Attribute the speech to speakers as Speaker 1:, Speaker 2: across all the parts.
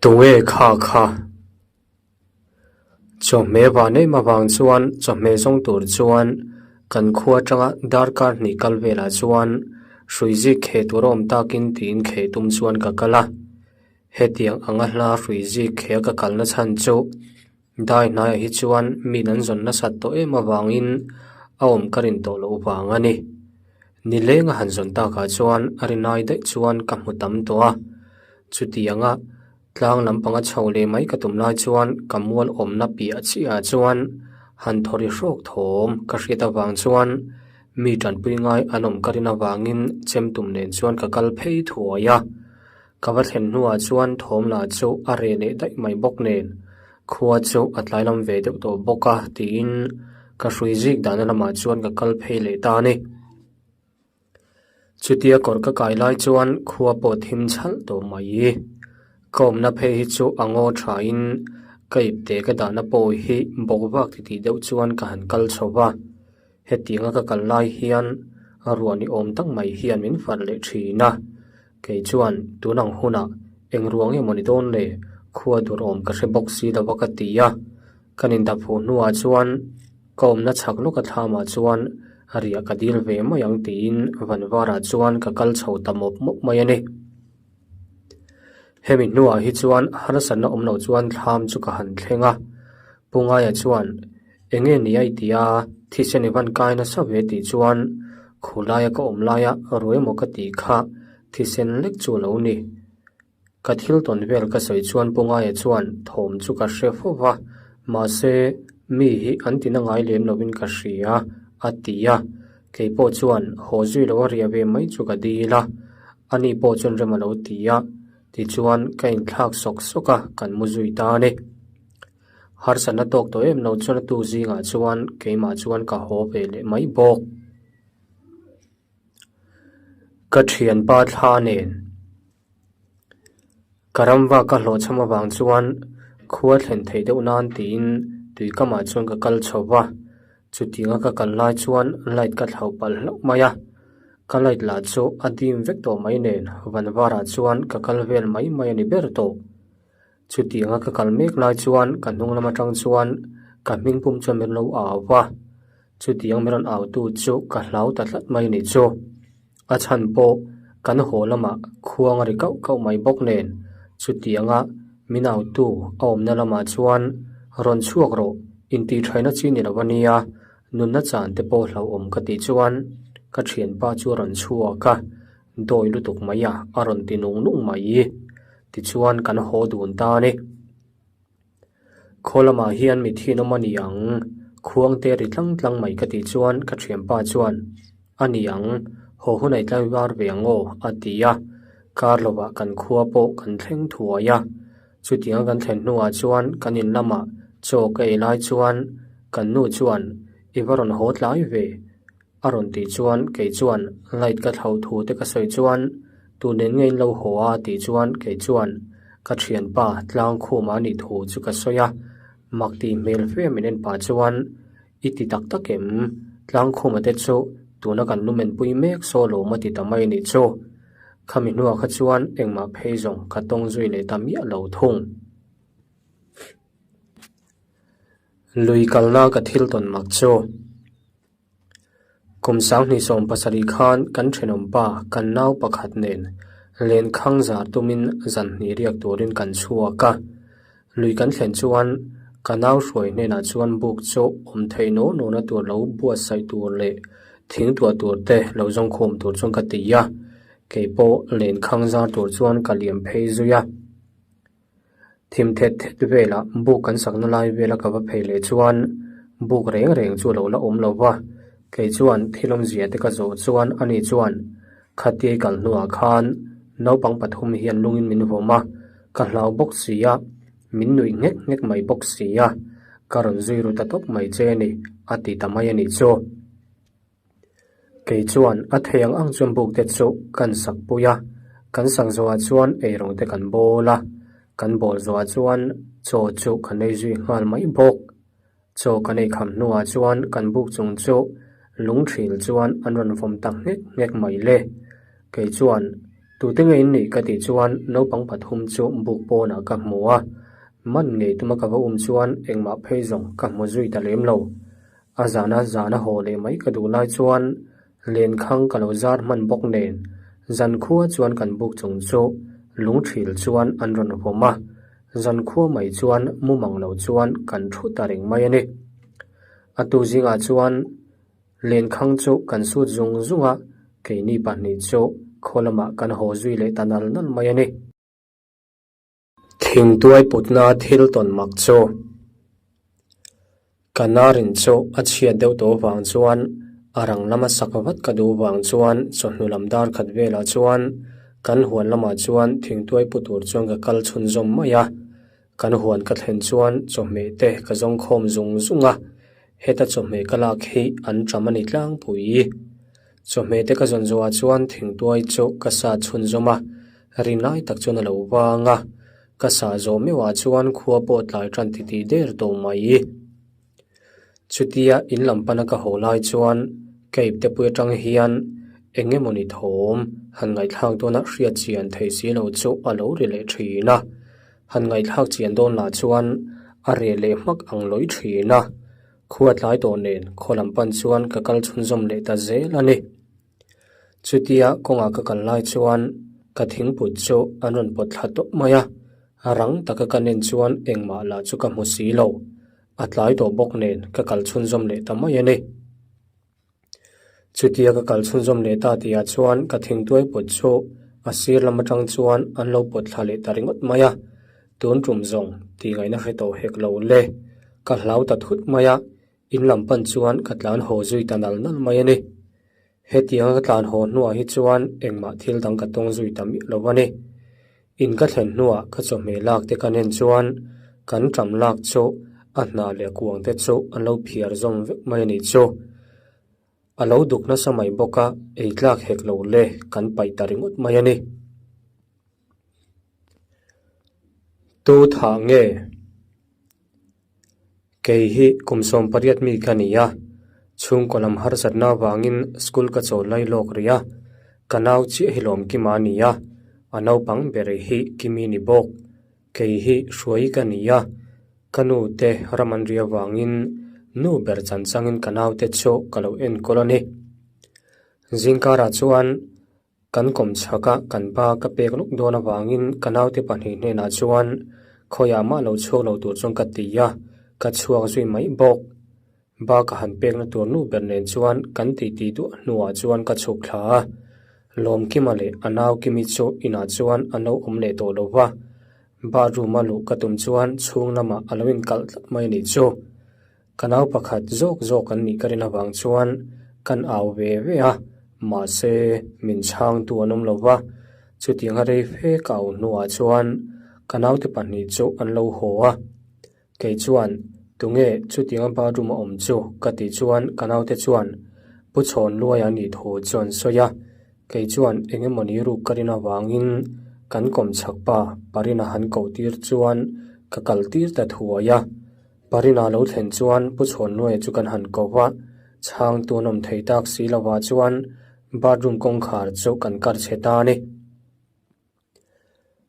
Speaker 1: Tunge kha kha? Chawhmeh van em avang chuan chawhmeh zawng tur chuan kan khua atanga darkar hnih kal velah chuan hrui zik kheh tur a awm takin tiin kheh tum chuan ka kal a. Hetiang anga hla hrui zik kheh a ka kalna chhan chu dai hnaiah hi chuan min an zawn nasat tawh em avangin a awm ka rin tawh loh vang a ni. Nileng a han zawn takah chuan a rinai daih chuan ka hmu tam tawh a, chutianga tlang lampanga chho leh mai ka tum lai chuan ka mual awmna piah chiahah chuan han thaw ri hrawk thawm ka hriat avang chuan mi tanpui ngai an awm ka rin avangin chem tum nen chuan ka kal phei thuai a. Ka va thlen hnuah chuan thawm lah chu a reh leh daih mai bawk nen khua chu a tlai lam ve deuh tawh bawk a tiin ka hrui zik dahna lamah chuan ka kal phei leh ta a ni. Chutia kawr ka kai lai chuan khua pawh thim chhalh tawh mai. Ka awmna phei hi chu a ngaw thain ka ipte ka dahna pawh hi bawk vak titih deuh chuan ka han kal chho va. Hetianga ka kal lai hian ruah ni awm tak mai hian min far leh thin a, kei chuan tun ang hunah eng ruang emaw ni dawn le khua dur awm ka hre bawk si lo a ka ti a, kan indap huh hnuah chuan ka awmna chhak lawka thlamah chuan riah ka dil ve mai ang tiin vanvarah chuan ka kal chho ta mawp mawp mai a ni. Hemi hnuah hi chuan harsatna awm lo chuan thlam chu ka han thleng a, Pu Ngaia chuan Eng nge ni a i ti a, thisen i van kai nasa ve tih chuan khulaia ka awm laia ru emaw ka tih kha thisen lek chu a lo ni. Ka thil tawn vel ka sawi chuan Pu Ngaia chuan thawm chu ka hre fo va, mahse mi hi an tina ngai lem lovin ka hria a ti a, kei pawh chuan haw zui lo a riah ve mai chu ka dil a, ani pawh chuan rem a lo ti a, tichuan ka inthlak sawk sawk a, kan mu zui ta a ni. Harsatna tawk tawh em lo chuan a tu zingah chuan keimah chuan ka haw ve leh mai bawk. Ka thianpa thla nen ka ramva ka hlawhchham avang chuan khua thlen theih deuh nan tiin tui kamah chuan ka kal chho va, chutianga ka kal lai chuan light ka thlauh palh hlauh mai a, ka light lah chu a dim vek tawh mai nen vanvarah chuan ka kal vel mai mai a ni ber tawh. Chutianga ka kal mek lai chuan ka hnung lam atang chuan ka hming pum chuan min lo au va, chutiang min rawn au tu chu ka hlau ta tlat mai a nih chu. A chhan pawh kan haw lamah khuang a ri kauh kauh mai bawk nen chutianga min au tu a awmna lamah chuan rawn chhuak rawh intihṭhaina chi ni lo a nia, nunna chan te pawh hlauhawm ka tih chuan ka ṭhianpa chu a rawn chhuak a. Dawi lutuk mai a, a rawn ti nung nung mai. Tichuan kan haw dun ta a ni. Khaw lamah hian mi thinawm a ni ang, khuangte ri tlang tlang mai ka tih chuan ka thianpa chuan, A ni ang, haw hun a i tlai var ve ang aw, a ti a. Kar lovah kan khua pawh kan thleng thuai a. Chutianga kan thlen hnuah chuan kan in lamah chaw ka ei lai chuan kan nu chuan, I va rawn haw tlai ve, A rawn tih chuan kei chuan light ka thlauh thu te ka sawi chuan tu nen nge in lo haw a tih chuan kei chuan ka thianpa tlang khum a nih thu chu ka sawi a, mak tih hmel fe min en pah chuan i ti tak tak em? Tlang khuma te chu tuna kan lumen pui mek saw lo maw ti ta mai nih chu. Khami hnuah kha chuan engmah phei zawng ka tawng zui leh ta miah lo thung. Lui kalna ka thil tawn mak chu. Kum 2017 khan kan thenawmpa kan nau pakhat nen lenkhang zar tumin zan hnih riak turin kan chhuak a. Lui kan thlen chuan ka nau hruai hnenah chuan buk chu awm theih naw nawna tur lo buatsaih tur leh thing tuah tur te lo zawngkhawm tur chuan ka ti a. Kei pawh lenkhang zar tur chuan ka liam phei zui a. Thim thet thet velah buk kan sakna lai vela ka va phei leh chuan buk reng reng chu a lo la awm lo va, kei chuan thil awmzia te ka zawh chuan ani chuan Khatia i kal hnuah khan naupang pathum hian lungin min vawm a, ka hlau bawk si a, min nuih nghek nghek mai bawk si a, ka rawn zui ru ta tawp mai che a ni a ti ta mai a nih chu. Kei chuan a thei ang ang chuan buk te chu kan sak pui a, kan sak zawhah chuan eirawng te kan bawl a, kan bawl zawhah chuan chaw chu kan ei zui nghal mai bawk. Chaw kan ei kham hnuah chuan kan buk chung chu lung thil chuan an rawn vawm ta nghek nghek mai le. Kei chuan. Tute nge in nih ka tih chuan naupang pathum chu buk pawnah ka hmu a, man ngei tuma ka va um chuan engmah phei zawng ka hmu zui ta lem lo. A zana zana haw leh mai ka duh lai chuan lenkhang ka lo zar hman bawk nen zankhua chuan kan buk chung chu lungthil chuan an rawn vawm a, zankhua mai chuan mumang lo chuan kan thu ta reng mai a ni. A tu zingah chuan Lenkhang chu kan sut zung zung a, keini pahnih chu khaw lamah kan haw zui leh ta nal nal mai a ni. Thingtuai putna thil tawn mak chu ka narin chu a chhiat deuh tawh vang chuan a rang lama sak vat ka duh vang chuan chawhnu lam dar khat velah chuan kan huan lamah chuan thingtuai pu tur chuan ka kal chhunzawm mai a. Kan huan ka thlen chuan chawhmeh te ka zawng khawm zung zung a, heta chawhmeh ka lak hi an ṭam a ni tlangpui. Chawhmeh te ka zawn zawhah chuan thingtuai chu ka sa chhunzawm a, rin lai tak chuan a lo vang a, ka sah zawh meuhah chuan khua pawh tlai ṭan titih der tawh mai. Chutia in lam pana ka haw lai chuan ka iptepui atang hian eng emawni thawm han ngaihthlak dawna hriat chian thei si lo chu a lo ri leh thin a, han ngaihthlak chian dawn lah chuan a reh leh hmak ang lawih thin a, khua tlai tawh nen khaw lam pan chuan ka kal chhunzawm leh ta zel a ni. Chutia kawngah ka kal lai chuan ka thingput chu an rawn pawt thla tawp mai a, rang taka ka nen chuan engmah lah chu ka hmu si lo. A tlai tawh bawk nen ka kal chhunzawm leh ta mai a ni. Chutia ka kal chhunzawm leh ta tihah chuan ka thingtuai pawt chu a sir lam atang chuan an lo pawt thla leh ta ringawt mai a, tun tum zawng tih ngaihna hre tawh hek lo le. Ka hlau ta thut mai a, in lam pan chuan ka tlan haw zui ta nal nal mai a ni. Hetianga ka tlan haw hnuah hi chuan engmah thil dang ka tawng zui ta miah lo a ni. In ka thlen hnuah ka chawhmeh lak te ka nen chuan kan ṭam lak chu a hnah leh kuang te chu an lo phiar zawm vek mai a nih chu. A lo duk nasa mai bawk a, ei tlak hek lo le kan paih ta ringawt mai a ni. Tu thah nge? Kei hi kum 18 mi ka ni a, chhungkaw lam harsatna avangin school ka chawl lai lawk rih a, ka nau chiah hi lawmkima a ni a, a naupang ber hi Kimi ni bawk. Kei hi Hruai ka ni a, ka nu te ram an ri avangin nu ber chan changin ka naute chu ka lo enkawl a ni. Zingkarah chuan Kan kawm chhak a, kan pa ka pek lawk dawn avangin ka naute pahnih hnenah chuan khawiah mah lo chhuak lo tur chuan ka ti a, ka chhuak zui mai bawk. Ba ka han pekna tur nu ber nen chuan kan titi duah hnuah chuan ka chhuk thla a, Lawmkima leh a nau Kimi chu inah chuan an lo awm leh tawh lo va, bathroom a luh ka tum chuan chhung lamah a lo inkalh tlat mai a nih chu. Ka nau pakhat zawk zawk an nih ka rin avang chuan kan au ve ve a, mahse min chhangtu an awm lo va, chutianga rei fe ka au hnuah chuan ka naute pahnih chu an lo haw a, kei chuan tunge chutianga bathroom a awm chu ka tih chuan ka naute chuan Pu Chhawn Luaia nih thu chu an sawi a, kei chuan eng emawni ruk ka rin avangin kan kawm chhak pa Parina han koh tir chuan ka kal tir ta thuai a. Parina lo thlen chuan Pu Chhawnnuaia chu kan han ko va, chhang tun awm thei tak si lovah chuan bathroom kawngkhar chu kan kar chhe ta a ni.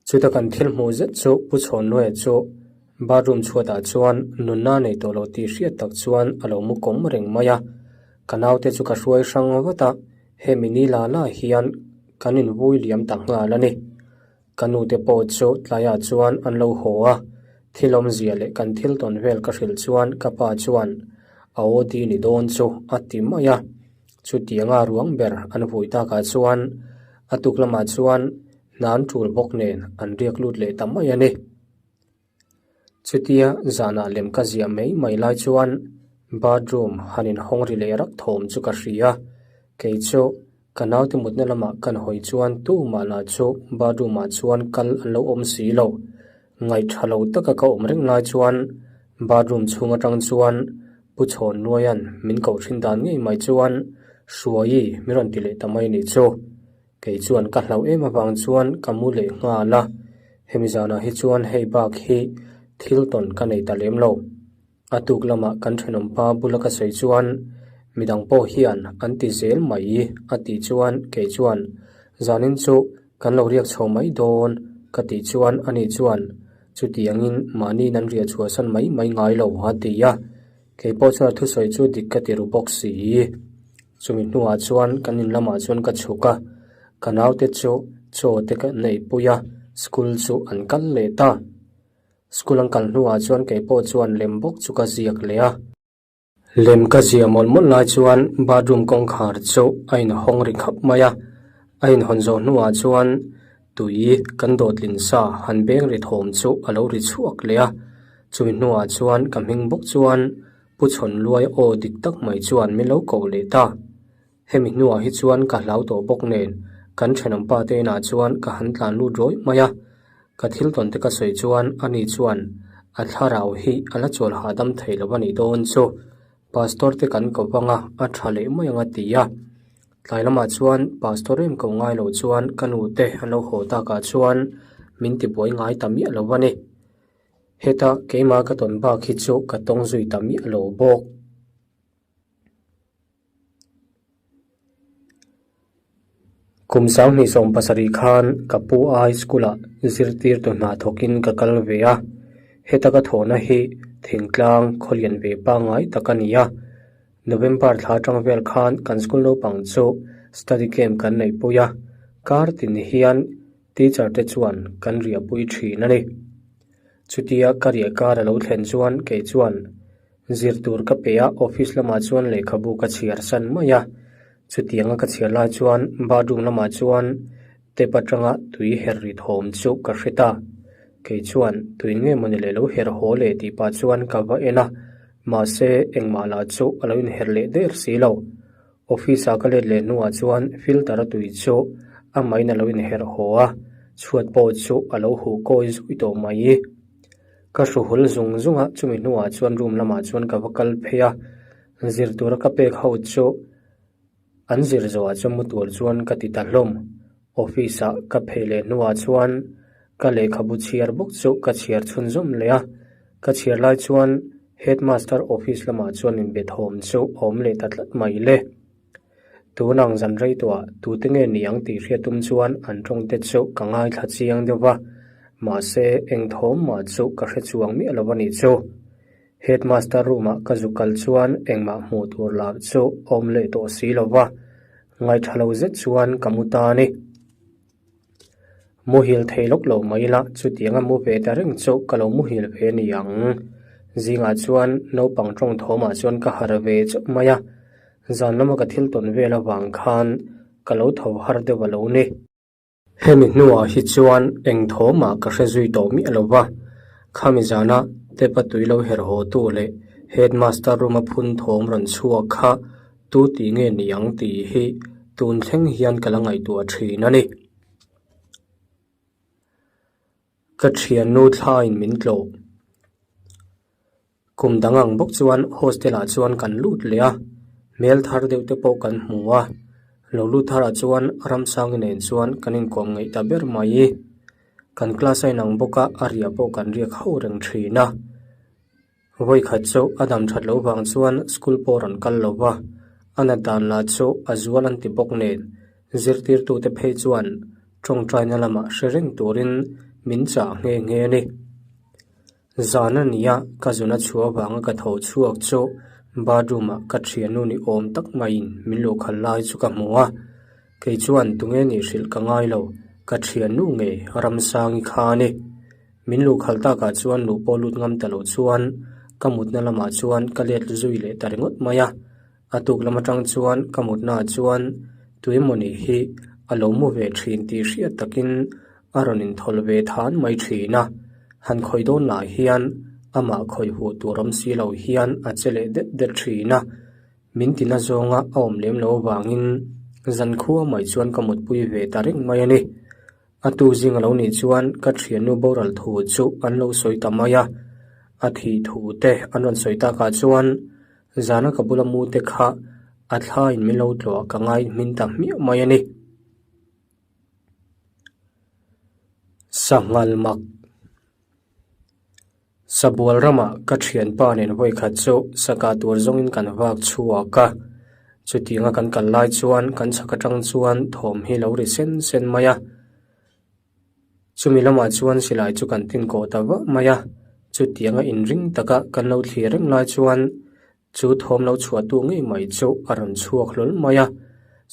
Speaker 1: Chuta kan thil hmuh zet chu Pu Chhawnnuaia chu bathroom chhuatah chuan nunna nei tawh lo tih hriat tak chuan a lo mu kawm reng mai a. Ka naute chu ka hruai hrang vat a, hemi ni la la hian kan invui liam ta nghal a ni. Ka nute pawh chu tlaiah chuan an lo haw a, thil awmzia leh kan thil tawn vel ka hrilh chuan ka pa chuan a OD ni dawn chu a ti mai a. Chutianga ruang ber an vui takah chuan a tuk lamah chuan hna an tul bawk nen an riak lut leh ta mai a ni. Chutia zanah lem ka ziah mai mai lai chuan bathroom han inhawng ri leh rak thawm chu ka hria. Kei chu ka naute mutna lamah kan hawi chuan tumah lah chu bathroom ah chuan kal an lo awm si lo. Ngaih tha lo taka ka awm reng lai chuan bathroom chhung atang chuan Pu Chhawn Nuaia'n min koh thin dan ngei mai chuan Hruaii min rawn ti leh ta mai nih chu. Kei chuan ka hlauh em avang chuan ka mu leh nghal a, hemi zanah hi chuan hei bak hi thil tawn ka nei ta lem lo. A tuk lamah kan thenawm pa bula ka sawi chuan midang pawh hian an ti zel mai a tih chuan kei chuan zanin chu. Kan lo riak chho mai dawn ka tih chuan ani chuan chutiangin mahniin an riah chhuahsan mai mai ngai lo a ti a. Kei pawh chuan a thusawi chu dik ka ti ru bawk si. Chumi hnuah chuan kan in lamah chuan ka chhuk a, ka naute chu chaw te ka neihpui a, school chu an kal leh ta. School an kal hnuah chuan kei pawh chuan lem bawk chu ka ziak leh a. Lem ka ziah mawlh mawlh lai chuan bathroom kawngkhar chu a inhawng ri khap mai a, a inhawn zawh hnuah chuan tui kan dawhtlin sa han beng ri thawm chu a lo ri chhuak leh a, chumi hnuah chuan ka hming bawk chuan Pu Chhawnluai aw dik tak mai chuan min lo koh leh ta. Hemi hnuah hi chuan ka hlau tawh bawk nen kan thenawmpa te inah chuan ka han tlan lut rawih mai a, ka thil tawn te ka sawi chuan ani chuan a thlarau hi a la chawl hahdam thei lo a nih dawn chu Pastor te kan ko vang a, a tha leh mai ang a ti a. Tlai lamah chuan Pastor em ko ngai lo chuan ka nu te an lo haw takah chuan min tibuai ngai ta miah lo a ni. Heta keimah ka tawn bak hi chu ka tawng zui ta miah lo bawk. Kum 2017 khan ka pu a high school ah zirtirtu hna thawkin ka kal ve a, heta ka thawhna hi thingtlang khawlian ve pangngai tak a ni a. November thla atang vel khan kan school naupang chu study camp kan neihpui a, kar tin hian teacher te chuan kan riahpui thin a ni. Chutia ka riah kar a lo thlen chuan kei chuan Zir tur ka pe a, office lamah chuan lehkhabu ka chhiar san mai a. Chutianga ka chhiar lai chuan bathroom lamah chuan tap atanga tui her ri thawm chu ka hre ta. Kei chuan tui nge mawni leh lo her haw leh tih pah chuan ka va en a, mahse engmah lah chu a lo inher leh der si lo. Office ah ka let leh hnuah chuan filter a tui chu amahin a lo inher haw a, chhuat pawh chu a lo huh kawi zui tawh mai. Ka hru hul zung zung a, chumi hnuah chuan room lamah chuan ka va kal phei a, zir tura ka pek ho chu an zir zawhah chuan mu tur chuan ka ti ta hlawm. Office ah ka phei leh hnuah chuan ka lehkhabu chhiar bawk chu ka chhiar chhunzawm leh a, ka chhiar lai chuan headmaster office lamah chuan inbe thawm chu a awm leh ta tlat mai le. Tunang zan rei tawhah tute nge ni ang tih hriat tum chuan an tawng te chu ka ngaithla chiang deuh va, mahse eng thawm mah chu ka hre chuang miah lo a nih chu. Headmaster room ah ka zu kal chuan engmah hmuh tur lah chu a awm leh tawh si lo va, ngaitha lo zet chuan ka mu ta a ni. Muhil thei lawk lo mai ila chutianga mu ve ta reng chu ka lo muhil ve a ni ang. Zingah chuan naupang tawng thawmah chuan ka harh ve chauh mai a, zan lama ka thil tawn vel avang khan ka lo tho har deuh a lo ni. Hemi hnuah hi chuan eng thawmah ka hre zui tawh miah lo va, khami zana Tepa tui lo herh haw tu leh Headmaster room a phun thawm rawn chhuak kha Tu tih nge ni ang tih hi tun thleng hian ka la ngaihtuah thin a ni. Ka thiannu thlain min tlawh. Kum dang ang bawk chuan hostel ah chuan kan lut leh a, hmel thar deuh te pawh kan hmu a. Lo lut tharah chuan Ramsangi nen chuan kan inkawm ngaih ta ber mai. Kan class a inang bawk a, a riah pawh kan riak ho reng thin a. Vawikhat chu a dam that loh vang chuan school pawh rawn kal lo va, a nat dan lah chu a zual an ti bawk nen zirtirtute phei chuan tawngtaina lamah hre reng turin min chah nghe nghe a ni. Zan a nia ka zun a chhuah avanga ka tho chhuak chu bathroom ah ka thiannu ni awm tak maiin min luhkhalh lai chu ka hmu a, kei chuan tunge nih hrilh ka ngai lo, ka thiannu ngei Ramsangi kha a ni. Min luhkhalh takah chuan luh pawh lut ngam ta lo chuan ka mutna lamah chuan ka let zui leh ta ringawt mai a. A tuk lam atang chuan ka mutnaah chuan tuemawni hi a lo mu ve thin tih hriat takin a rawn inthawlh ve than mai thin a. Han khawih dawn lah hian amah khawih huh tur awm si lo hian a che leh det det thin a. Min tina zawnga a awm lem lo avangin zankhua mai chuan ka mutpui ve ta reng mai a ni. A tu zing a lo nih chuan ka thiannu boral thu chu an lo sawi ta mai a, a thih thu te an rawn sawi takah chuan zana ka bula mu te kha a thlaiin min lo tlawh ka ngai hmin ta hmiah mai a ni. Sanghal mak. Sabual ramah ka thianpa nen vawikhat chu saka tur zawngin kan vak chhuak a, chutianga kan kal lai chuan kan chhak atang chuan thawm hi lo ri sen sen mai a. Chumi lamah chuan silai chu kan tin kawh ta vah mai a, chutianga inring taka kan lo thlir reng lai chuan chu thawm lo chhuahtu ngei mai chu a rawn chhuak hlawl mai a,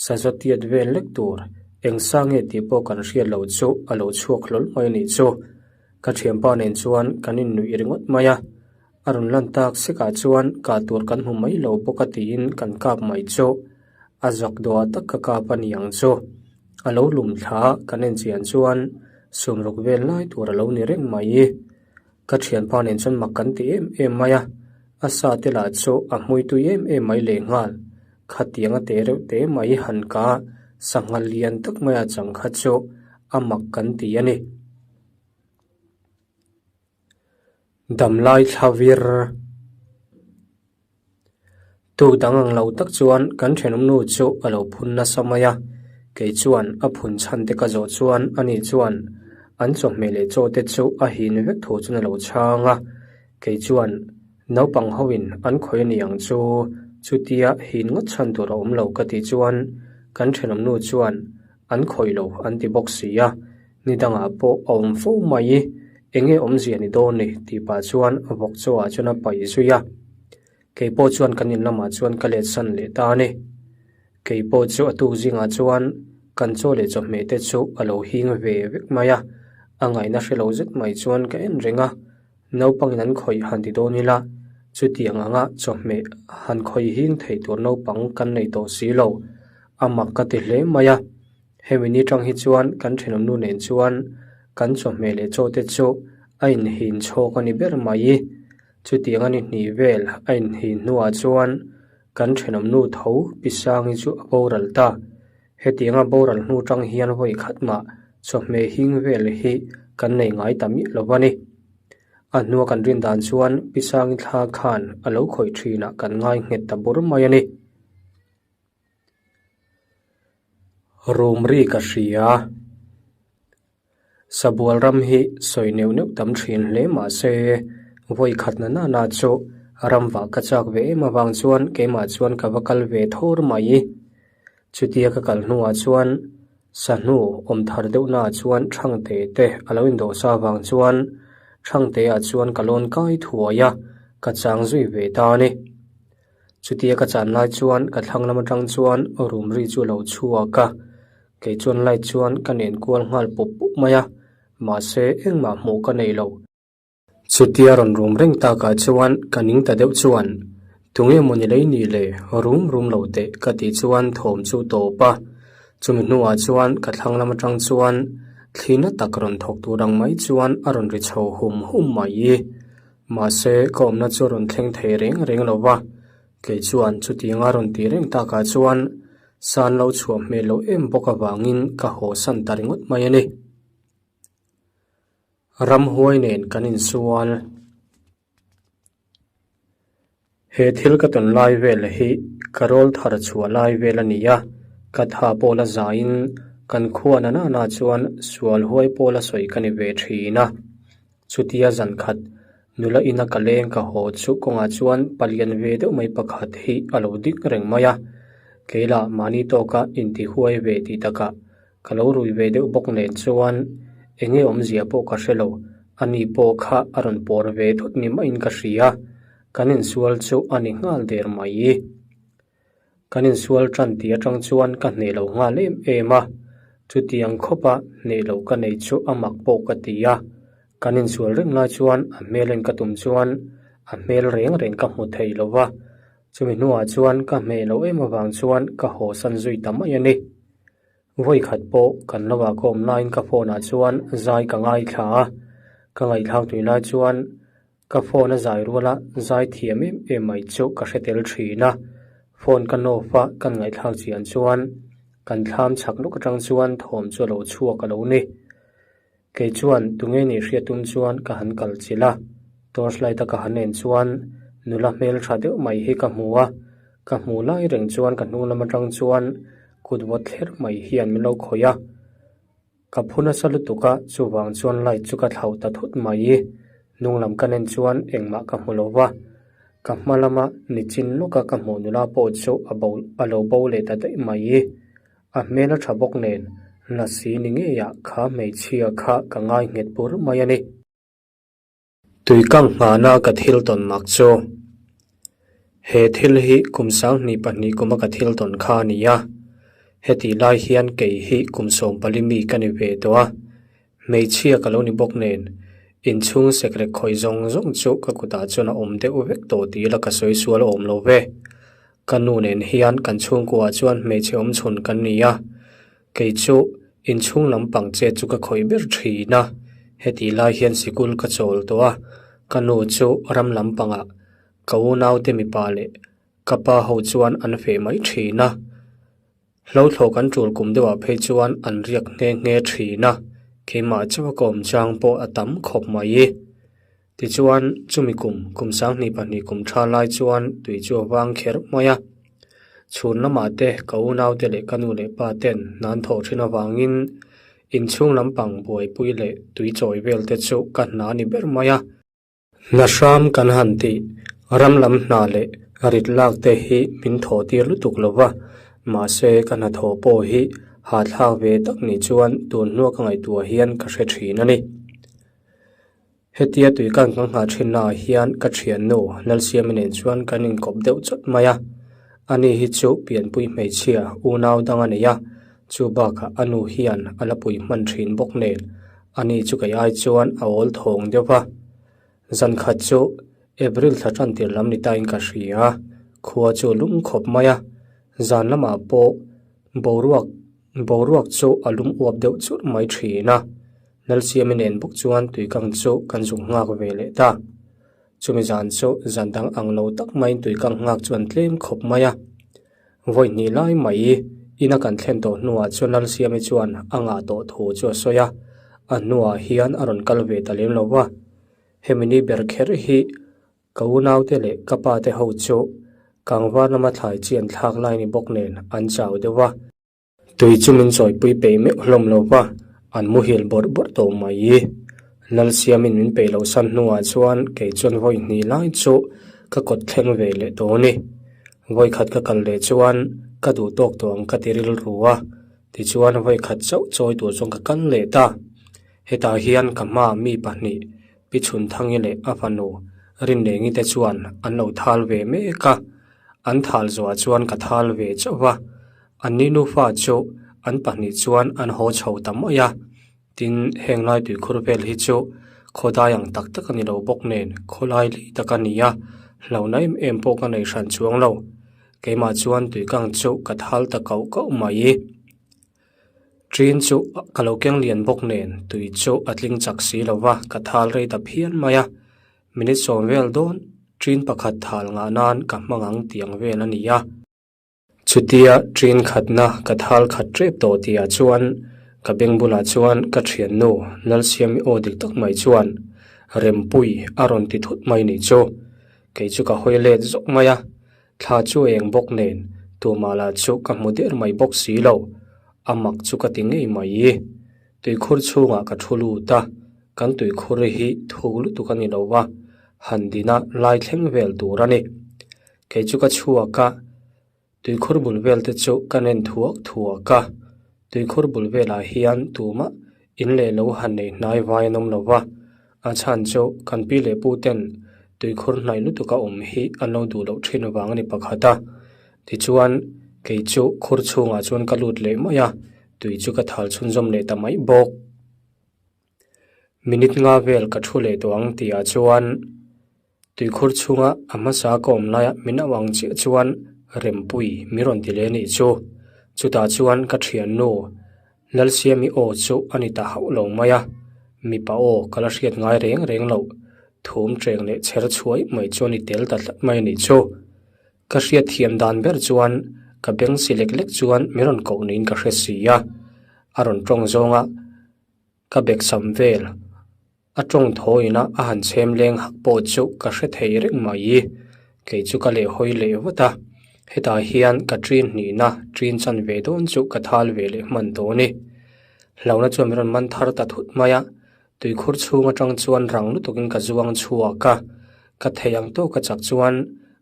Speaker 1: sazaw tiat vel lek tur eng sa nge tih pawh kan hriat loh chu a lo chhuak hlawl mai a nih chu. Ka thianpa nen chuan kan innuih ringawt mai a, a rawn lan tak sekah chuan kah tur kan hmu mai lo bawk a tiin kan kap mai chu a zak dawhah tak ka kap a ni ang chu. A lo lum thla kan en chian chuan sumruk vel lai tur a lo ni reng mai. Ka thianpa nen chuan mak kan ti em em mai a, a sa te lah chu a hmui tui em em mai lehnghal. Khatiang a te reuh te mai han ka sangha lian tak maia chang kha chu a mak kan ti a ni. Damlai thla vir. Tuk dang ang lo tak chuan kan thenawmnu chu a lo phun nasa mai a, kei chuan a phun chhan te ka zawh chuan ani chuan an chawhmeh leh chaw te chu a hin vek thu chuan a lo chhang a, kei chuan naupang ho in an khawi a ni ang chu chutia hin ngawt chhan tur a awm lo ka tih chuan kan thenawmnu chuan an khawih lo an ti bawk si a, ni dangah pawh a awm fo mai, eng nge awmzia ni dawn ni tih pah chuan vawk chaw ah chuan a paih zui a, kei pawh chuan kan in lamah chuan ka let san leh ta a ni. Kei pawh chu a tuk zingah chuan kan chaw leh chawhmeh te chu a lo hing ve vek mai a, a ngaihna hre lo zet mai chuan ka en reng a, naupangin an khawih han ti dawn ila chutiang anga chawhmeh han khawih hing thei tur naupang kan nei tawh si lo, a mak ka ti hle mai a. Hemi ni tang hi chuan kan thenawmnu nen chuan kan chawhmeh leh chaw te chu a inhin chhawk a ni ber mai. Chutiang a ni hnih vel a inhin hnuah chuan kan thenawmnu tho Pi Sangi chu a boral ta. Hetianga boral hnu tang hian vawi khat mah chawhmeh hing vel hi kan nei ngai ta miah lo a ni. A hnua kan rin dan chuan Pi Sangi thla khan a lo khawih thinah kan ngai nghet ta bur mai a ni. Rum ri ka hria. Sabual ram hi sawi neuh neuh tam thin hle mah se vawi khat na nana chu ram vah ka chak ve em avang chuan keimah chuan ka va kal ve thawr mai. Chutia ka kal hnuah chuan sahnu awm thar deuh naah chuan Thangte te a lo indawh sa avang chuan Thangte ah chuan ka lawn kai thuai a, ka chang zui ve ta a ni. Chutia ka chan lai chuan ka thlang lam atang chuan room ri chu a lo chhuak a, kei chuan light chuan ka nen kual nghal pup pup mai a, mahse engmah hmuh ka nei lo. Chutia rawn room reng takah chuan ka ning ta deuh chuan tunge maw ni lei ni le room room lo teh ka tih chuan thawm chu tawp a, chumi hnuah chuan ka thlang lam atang chuan thli na tak rawn thawk tur ang mai chuan a rawn ri chho hum hum mai. Mahse, ka awmna chu a rawn thleng thei reng reng lo va, kei chuan chutianga rawn ti reng takah chuan san lo chhuah hmel loh em bawk avangin ka haw san ta ringawt mai a ni. Ramhuai nen kan insual. He thil ka tawn lai vel hi ka rawl thar chhuah lai vel a ni a, ka tha pawh la zaiin kan khua na nana chuan sual huai pawh la sawi ka ni ve thin a. Chutia zan khat nula ina ka leng ka haw chu kawngah chuan palian ve deuh mai pakhat hi a lo ding reng mai a, keilah mahni tawka intihuai ve tih takah ka lo rui ve deuh bawk nen chuan eng nge awmzia pawh ka hre lo, ani pawh kha a rawn pawr ve thut ni maiin ka hria, kan insual chu a ni nghal der mai. Kan insual tan tih atang chuan ka hneh lo nghal em em a, chutiang khawpa hneh loh ka nei chu a mak pawh ka ti a, kan insual reng lai chuan a hmel en ka tum chuan a hmel reng reng ka hmu thei lo va, chumi hnuah chuan ka hmeh loh em avang chuan ka haw san zui ta mai a ni. Vawi khat pawh kan lo ah ka awm laiin ka phone ah chuan zai ka ngaithla a, ka ngaihthlak tui lai chuan Ka phone a zai rual a, zai thiam em em mai chu ka hre tel thin a. Phone ka nawf a, kan ngaihthlak chian chuan kan thlam chhak lawk atang chuan thawm chu a lo chhuak a lo ni. Kei chuan tunge nih hriat tum chuan ka han kal chilh a, torch light a ka han en chuan nula hmel tha deuh mai hi ka hmu a, ka hmuh lai reng chuan ka hnung lam atang chuan kut vawt thler mai hian min lo khawih a. Ka phu nasa lutuk a, chuvang chuan light chu ka thlauh ta thut mai. Hnung lam ka nen chuan engmah ka hmu lo va, ka hma lama nichin lawka ka hmuh nula pawh chu a bo a lo bo leh ta daih mai. A hmel a tha bawk nen, Lasi ni ngeiah kha hmeichhia kha ka ngai nghet bur mai a ni. Tui kang nghahna ka thil tawn mak chu. He thil hi kum 2002 kuma ka thil tawn kha a ni a. Hetih lai hian kei hi kum 14 mi ka ni ve tawh a. Hmeichhia ka lo ni bawk nen, inchhung sekrek khawih zawng zawng chu ka kutah chuan a awm deuh vek tawh tih ila ka sawi sual awm lo ve. Ka nu nen hian kan chhungkuaah chuan hmeichhe awmchhun kan ni a, kei chu inchhung lampang che chu ka khawih ber thin a, hetih lai hian sikul ka chawl tawh a, ka nu chu ram lampangah ka unaute mipa leh ka pa ho chuan an feh mai thin a. Hlauhthlawh kan tul kum deuhah phei chuan an riak nghe nghe thin a, keimah chauha ka awm chang pawh a tam khawp mai. Tichuan, chumi kum, kum 2002 kum tha lai chuan tui chu a vang kher mai a. Chhun lamah te ka unaute leh ka nu leh pa ten hna an thawh thin avangin inchhung lampang buaipui leh tui chawi vel te chu ka hna ni ber mai a. Hna hram kan han tih, ram lam hna leh rit lak te hi min thawh tir lutuk lo va, mahse ka hnathawh pawh hi hahthlak ve tak ni chuan tun hnua ka ngaihtuah hian ka hre thin a ni. Hetia tui kan kan nghah thinna ah hian ka thiannu Lalsiami nen chuan kan inkawp deuh chawt mai a, ani hi chu pianpui hmeichhia unau dang a nei a, chu bakah a nu hian a la pui hman thin bawk nen Ani chu kei ai chuan a awl thawng deuh va. Zan khat chu April thla tan tir lam ni tain ka hria. Khua chu lum khawp mai a. Zan lamah pawh boruak boruak chu a lum uap deuh churh mai thin a. Lalsiami nen bawk chuan tuikang chu kan zuk nghak ve leh ta. Chumi zan chu zan dang ang lo tak maiin tuikang nghak chu an tlem khawp mai a. Vawi hnih lai mai ina kan thlen tawh hnuah chuan Lalsiami chuan a ngah tawh thu chu a sawi a, a hnuah hian a rawn kal ve ta lem lo va. Hemi ni ber kher hi ka unaute leh ka pate ho chu kangvar lama thlai chi an thlak lai ni bawk nen an chau deuh va. Tui chu min chawipui peih meuh hlawm lo va, an muhil bawrh bawrh tawh mai. Lalsiamin min peih loh san hnuah chuan kei chuan vawi hnih lai chu ka kawt thleng ve leh tawh a ni. Vawi khat ka kal leh chuan ka duh tawk tawh ang ka ti rilru a, tichuan vawi khat chauh chawi tur chuan ka kal leh ta. Hetah hian ka hma mi pahnih Pi Chhunthangi leh a fanu Rinlengi te chuan an lo thal ve mek a, an thal zuah chuan ka thal ve chauh va. Anni nufa chu an pahnih chuan an haw chho ta mai a, tin heng lai tuikhur vel hi chu khawdai ang tak tak a ni lo bawk nen khawlai lei tak a ni a, hlauhna em em pawh ka nei hran chuang lo. Keimah chuan tuikang chu ka thal ta kauh kauh mai. Ṭin chu ka lo keng lian bawk nen tui chu a tling chak si lo va, ka thal rei ta phian mai a. Minute sawm vel dawn ṭin pakhat thal ngah nan ka hmang ang tiang vel a ni a. Chutia ṭin khatna ka thal khat ṭep tawh tihah chuan ka beng bulah chuan ka ṭhiannu Lalsiami aw dik tak mai chuan Rempui a rawn ti thut mai nih chu. Kei chu ka hawi let zawk mai a, thla chu eng bawk nen tumah lah chu ka hmu der mai bawk si lo, a mak chu ka ti ngei mai. Tuikhur chhungah ka thu lut a, kan tuikhur hi thuk lutuk a ni lo va, han dina lai thleng vel tur a ni. Kei chu ka chhuak a, tuikhur bul vel te chu ka nen thuak thuak a, tuikhur bul velah hian tumah in leh lo han nei hnai vai an awm lo va, a chhan chu kan pi leh pu ten tuikhur hnaih lutuk a awm hi an lo duh loh thin vang a ni pakhat a, tichuan kei chu khur chhungah chuan ka lut leh mai a, tui chu ka thal chhunzawm leh ta mai bawk. Minute nga vel ka thu leh tawh ang tihah chuan tuikhur chhunga a hmasa ka awm laia min auh ang chiah chuan Rempui mi rawn ti leh anih chu. Chutah chuan ka thiannu Lalsiami aw chu a ni ta hauh lo mai a, mipa aw ka la hriat ngai reng reng loh thum ṭeng leh chher chhuai mai chu a ni tel ta tlat mai anih chu. Ka hriat thiam dan ber chuan ka beng si lek lek chuan mi rawn koh niin ka hre si a, a rawn ṭawng zawnga Ka bek sam vel a tawng thawiin a a han chhem leng hak pawh chu ka hre thei reng mai. Kei chu ka leh hawi leh vat a, hetah hian ka ṭin hnihna ṭin chan ve dawn chu ka thal ve leh hman tawh a ni. Hlauhna chuan min rawn man thar ta thut mai a, tuikhur chhung atang chuan rang lutukin ka zuang chhuak a, ka thei ang tawka chak chuan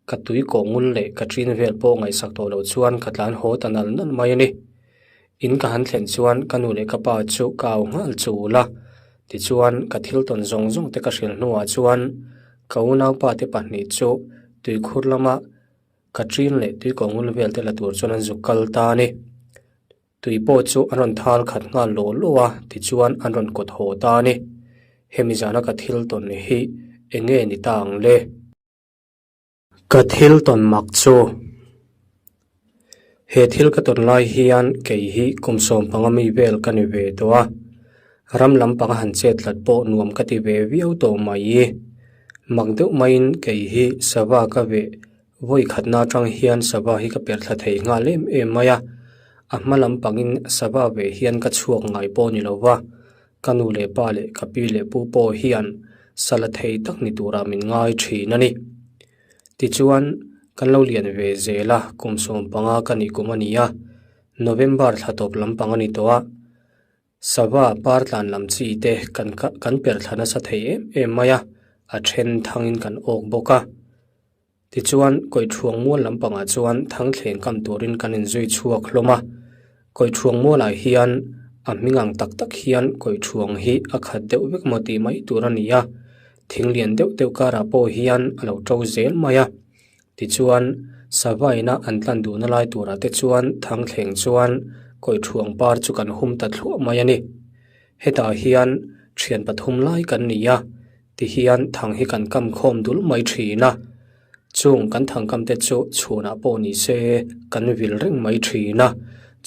Speaker 1: ka tui kawh ngul leh ka ṭin vel pawh ngaihsak tawh loh chuan ka tlan haw ta nal nal mai a ni. In ka han thlen chuan ka nu leh ka pa chu ka au nghal chul a, tichuan ka thil tawn zawng zawng te ka hrilh hnuah chuan ka unaupa te pahnih chu tuikhur lama ka ṭin leh tuikawngul vel te la tur chuan an zuk kal ta a ni. Tui pawh chu an rawn thal khat nghal law law a, tichuan an rawn kawt haw ta a ni. Hemi zana ka thil tawn hi eng nge ni ta ang le? Ka thil tawn mak chu he thil ka tawn lai hian kei hi kum 15 mi vel ka ni ve tawh a, ram lampang a han chet tlat pawh nuam ka ti ve viau tawh mai. Mak deuh maiin kei hi sava ka veh vawi khatna atang hian sava hi ka per thla thei nghal em em mai a, a hma lampangin sava veh hian ka chhuak ngai pawh ni lo va. Ka nu leh pa leh ka pi leh pu pawh hian sa la thei tak ni turah min ngai thin a ni. Tichuan, kan lo lian ve zel a, kum 15 ka nih kum a ni a, November thla tawp lampang a ni tawh a, sava par tlan lam chi te kan kan per thla nasa thei em em mai a, a then thangin kan awk bawk a. Tichuan, Kawihṭhuang mual lampangah chuan thangthleng kam turin kan inzui chhuak hlawm a. Kawihṭhuang mualah hian a hming ang tak tak hian Kawihṭhuang hi a khat deuh vek maw tih mai tur a ni a, thing lian deuh deuh karah pawh hian a lo ṭo zel mai a. Tichuan, sava ina an tlan duhna lai turah te chuan thangthleng chuan Kawihṭhuang par chu kan hum ta thluah mai a ni. Hetah hian ṭhian pathum lai kan ni a. Tihian thang hi kan kam khawm dul mai thin a, chung kan thang kam te chu chhunah pawh ni se kan vil reng mai thin a,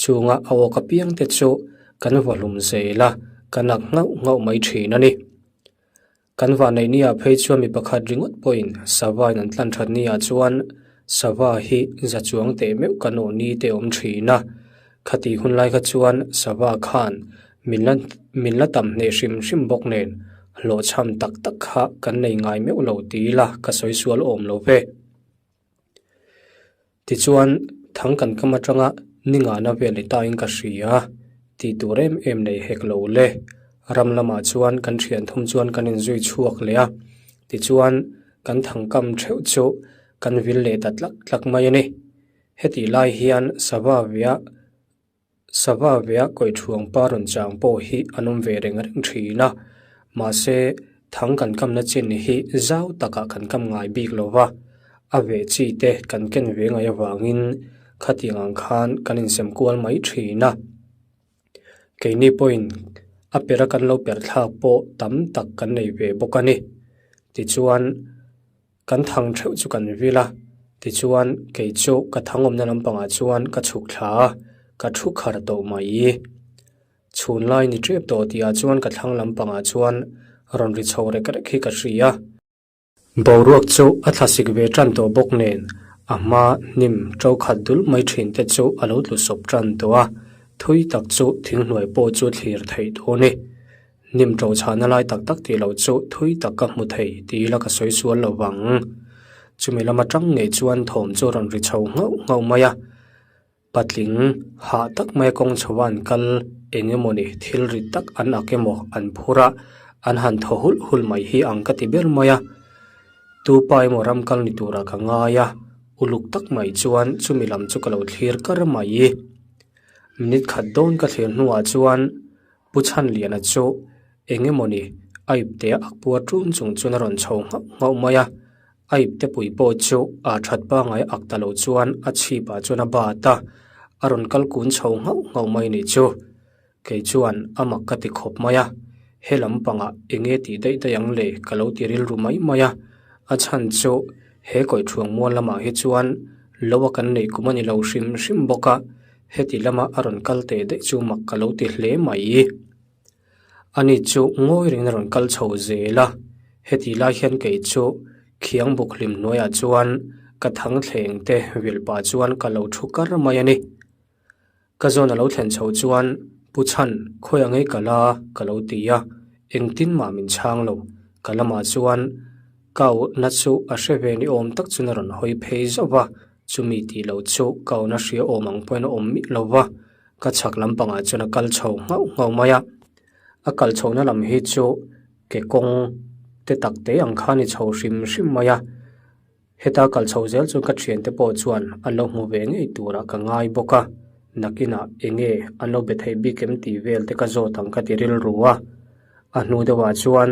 Speaker 1: chunga a awk apiang te chu kan vahlum zel a, kan ak nghauh nghauh mai thin a ni. Kan vahneih ni ah phei chuan mi pakhat ringawt pawhin sava in an tlan that ni ah chuan sava hi za chuang teh meuh kan awh ni te awm thin a, khati hun lai kha chuan sava khan Min la min la tam hneh hrim hrim bawk nen hlawhchham tak tak kha kan nei ngai meuh lo ti ila ka sawi sual awm lo ve. Tichuan thang kan kam atanga ni ngahna vel ni tain ka hria tih tur em em nei hek lo le. Ram lamah chuan kan thian thum chuan kan inzui chhuak leh a, tichuan kan thang kam theuh chu kan vil leh ta tlak tlak mai a ni. Hetih lai hian sava via Sava vea kawihṭhuang pa rawn chang pawh hi an awm ve reng reng ṭhin a, mahse thang kan kamna chin hi zau takah kan kam ngai bik lo va, a veh chi te kan ken ve ngai avangin khatiang ang khan kan insem kual mai ṭhin a. Keini pawhin a pera kan lo per thlak pawh tam tak kan nei ve bawk a ni. Tichuan. Kan thang theuh chu kan vil a, tichuan kei chu ka thang awmna lampangah chuan ka chhuk thla a, ka thu khar tawh mai. Chhun lai ni tep tawh tihah chuan ka thlang lampangah chuan rawn ri chho rek rek hi ka hria. Boruak chu a thlasik ve tan tawh bawk nen a hma hnim to khat dul mai thin te chu a lo tlu sawp tan tawh a, thui tak chu thinghnuai pawh chu thlir theih dawn e. Hnim ṭo chhahna lai tak tak tih loh chu thui tak ka hmu thei ti ila ka sawi sual lo vang. Chumi lama ṭang ngei chuan thawm chu a rawn ri chho nghauh nghauh mai a. Patling hah tak maia kawng chho a an kal eng emaw ni thil ri tak an ak emaw an phur a, an han thaw hulh hulh mai hi ang ka ti ber mai a. Tu pa emaw ram kal ni turah ka ngai a, uluk tak mai chuan chumi lam chu ka lo thlir kar mai. Minute khat dawn ka thlir hnuah chuan Pu Chhanliana chu eng emaw ni a ipte a puar ṭun chung chuan a rawn chho nghauh nghauh mai a, a ipte pui pawh chu a that pangai ak ta lo chuan a chhipah chuan a bat a, a rawn kal kun chho nghauh nghauh mai ni chu. Kei chuan a mak ka ti khawp mai a, he lampangah eng nge tih daih daih ang le ka lo ti rilru mai mai a, a chhan chu he kawihṭhuang mual lamah hi chuan lo a kan neih kum a ni lo hrim hrim bawk a, Heti lama a rawn kal teh daih chu mak ka lo ti hle mai. Ani chu ngawi rengin a rawn kal chho zel a, heti lai hian kei chu khiang buk hlim hnuaiah chuan ka thang thleng te vil pah chuan ka lo thu kar mai a ni. Ka zawn a lo thlen chho chuan Pu Chhan khawi ang ei ka la ka lo ti a, engtin mah min chhang lo. Ka lamah chuan ka auhna chu a hre ve ni awm tak chuan a rawn hawi phei zauh va, Chumi tih loh chu ka awna hria awm ang pawhin a awm miah lo va, ka chhak lampangah chuan a kal chho nghauh nghauh mai a. A kal chhohna lam hi chu ke kawng te tak te ang kha a ni chho hrim hrim mai a. Heta kal chho zel chuan ka thiante pawh chuan an lo hmu ve ngei turah ka ngai bawk a. Nakinah enge an lo be thei bik em tih vel te ka zawt ang ka ti rilru a. A hnu deuhah chuan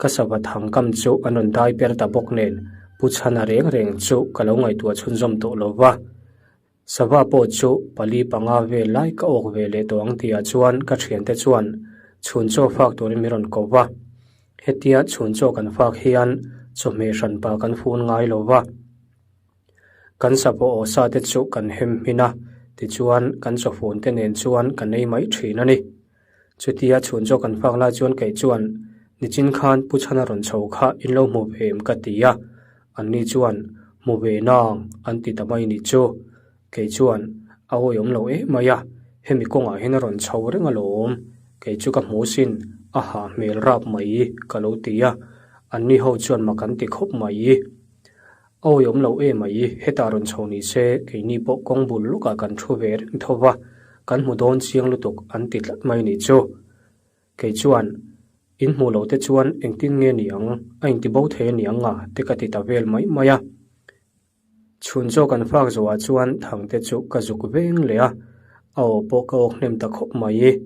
Speaker 1: ka sava thangkam chu an rawn dai per ta bawk nen Pu Chhana reng reng chu ka lo ngaihtuah chhunzawm tawh lo va. Sava pawh chu pali panga vel lai ka awk ve leh tawh ang tihah chuan ka thiante chuan chhun chaw fak turin min rawn ko va. Hetia chhun chaw kan fak hian chawhmeh hranpa kan fun ngai lo va. Kan sapawh aw sa te chu kan hem hmin a, tichuan kan chawfun te nen chuan kan ei mai thin a ni. Chutia chhun chaw kan fak lai chuan kei chuan, Nichin khan Pu Chhana rawn chho kha in lo hmu ve em ka ti a, anni chuan, Hmu ve nang, an ti ta mai ni chu. Kei chuan, A awihawm lo em mai a, hemi kawngah hian a rawn chho reng alawm, kei chu ka hmu sin, a hah hmel rap mai ka lo ti a, anni ho chuan mak an ti khawp mai. A awihawm lo em mai, hetah rawn chho ni se, keini pawh kawng bul lawkah kan thu ve reng tho va, kan hmu dawn chiang lutuk an ti tlat mai ni chu. Kei chuan, In hmuh loh te chuan engtin nge ni ang, a inti bo thei a ni ang a, te ka ti ta vel mai mai a. Chhun chaw kan fak zawhah chuan thangte chu ka zuk veng leh a, a aw pawh ka awk hnem ta khawp mai.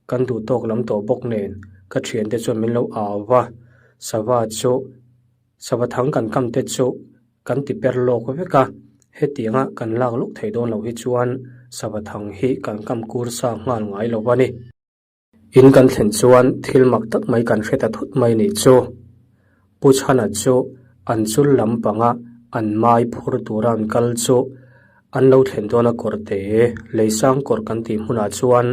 Speaker 1: Kan duh tawk lam tawh bawk nen, ka thiante chuan min lo au va, sava chu Sava thang kan kam te chu kan ti per lawk vek a, hetianga kan lak lawk thei dawn loh hi chuan sava thang hi kan kam kur sa nghal ngai lo a ni. In kan thlen chuan thil mak tak mai kan hre ta thut mai nih chu. Pu Chhana chu an chul lampanga an mai phur tura an kal chu an lo thlen dawn a kawrte leisang kawr kan tih hmunah chuan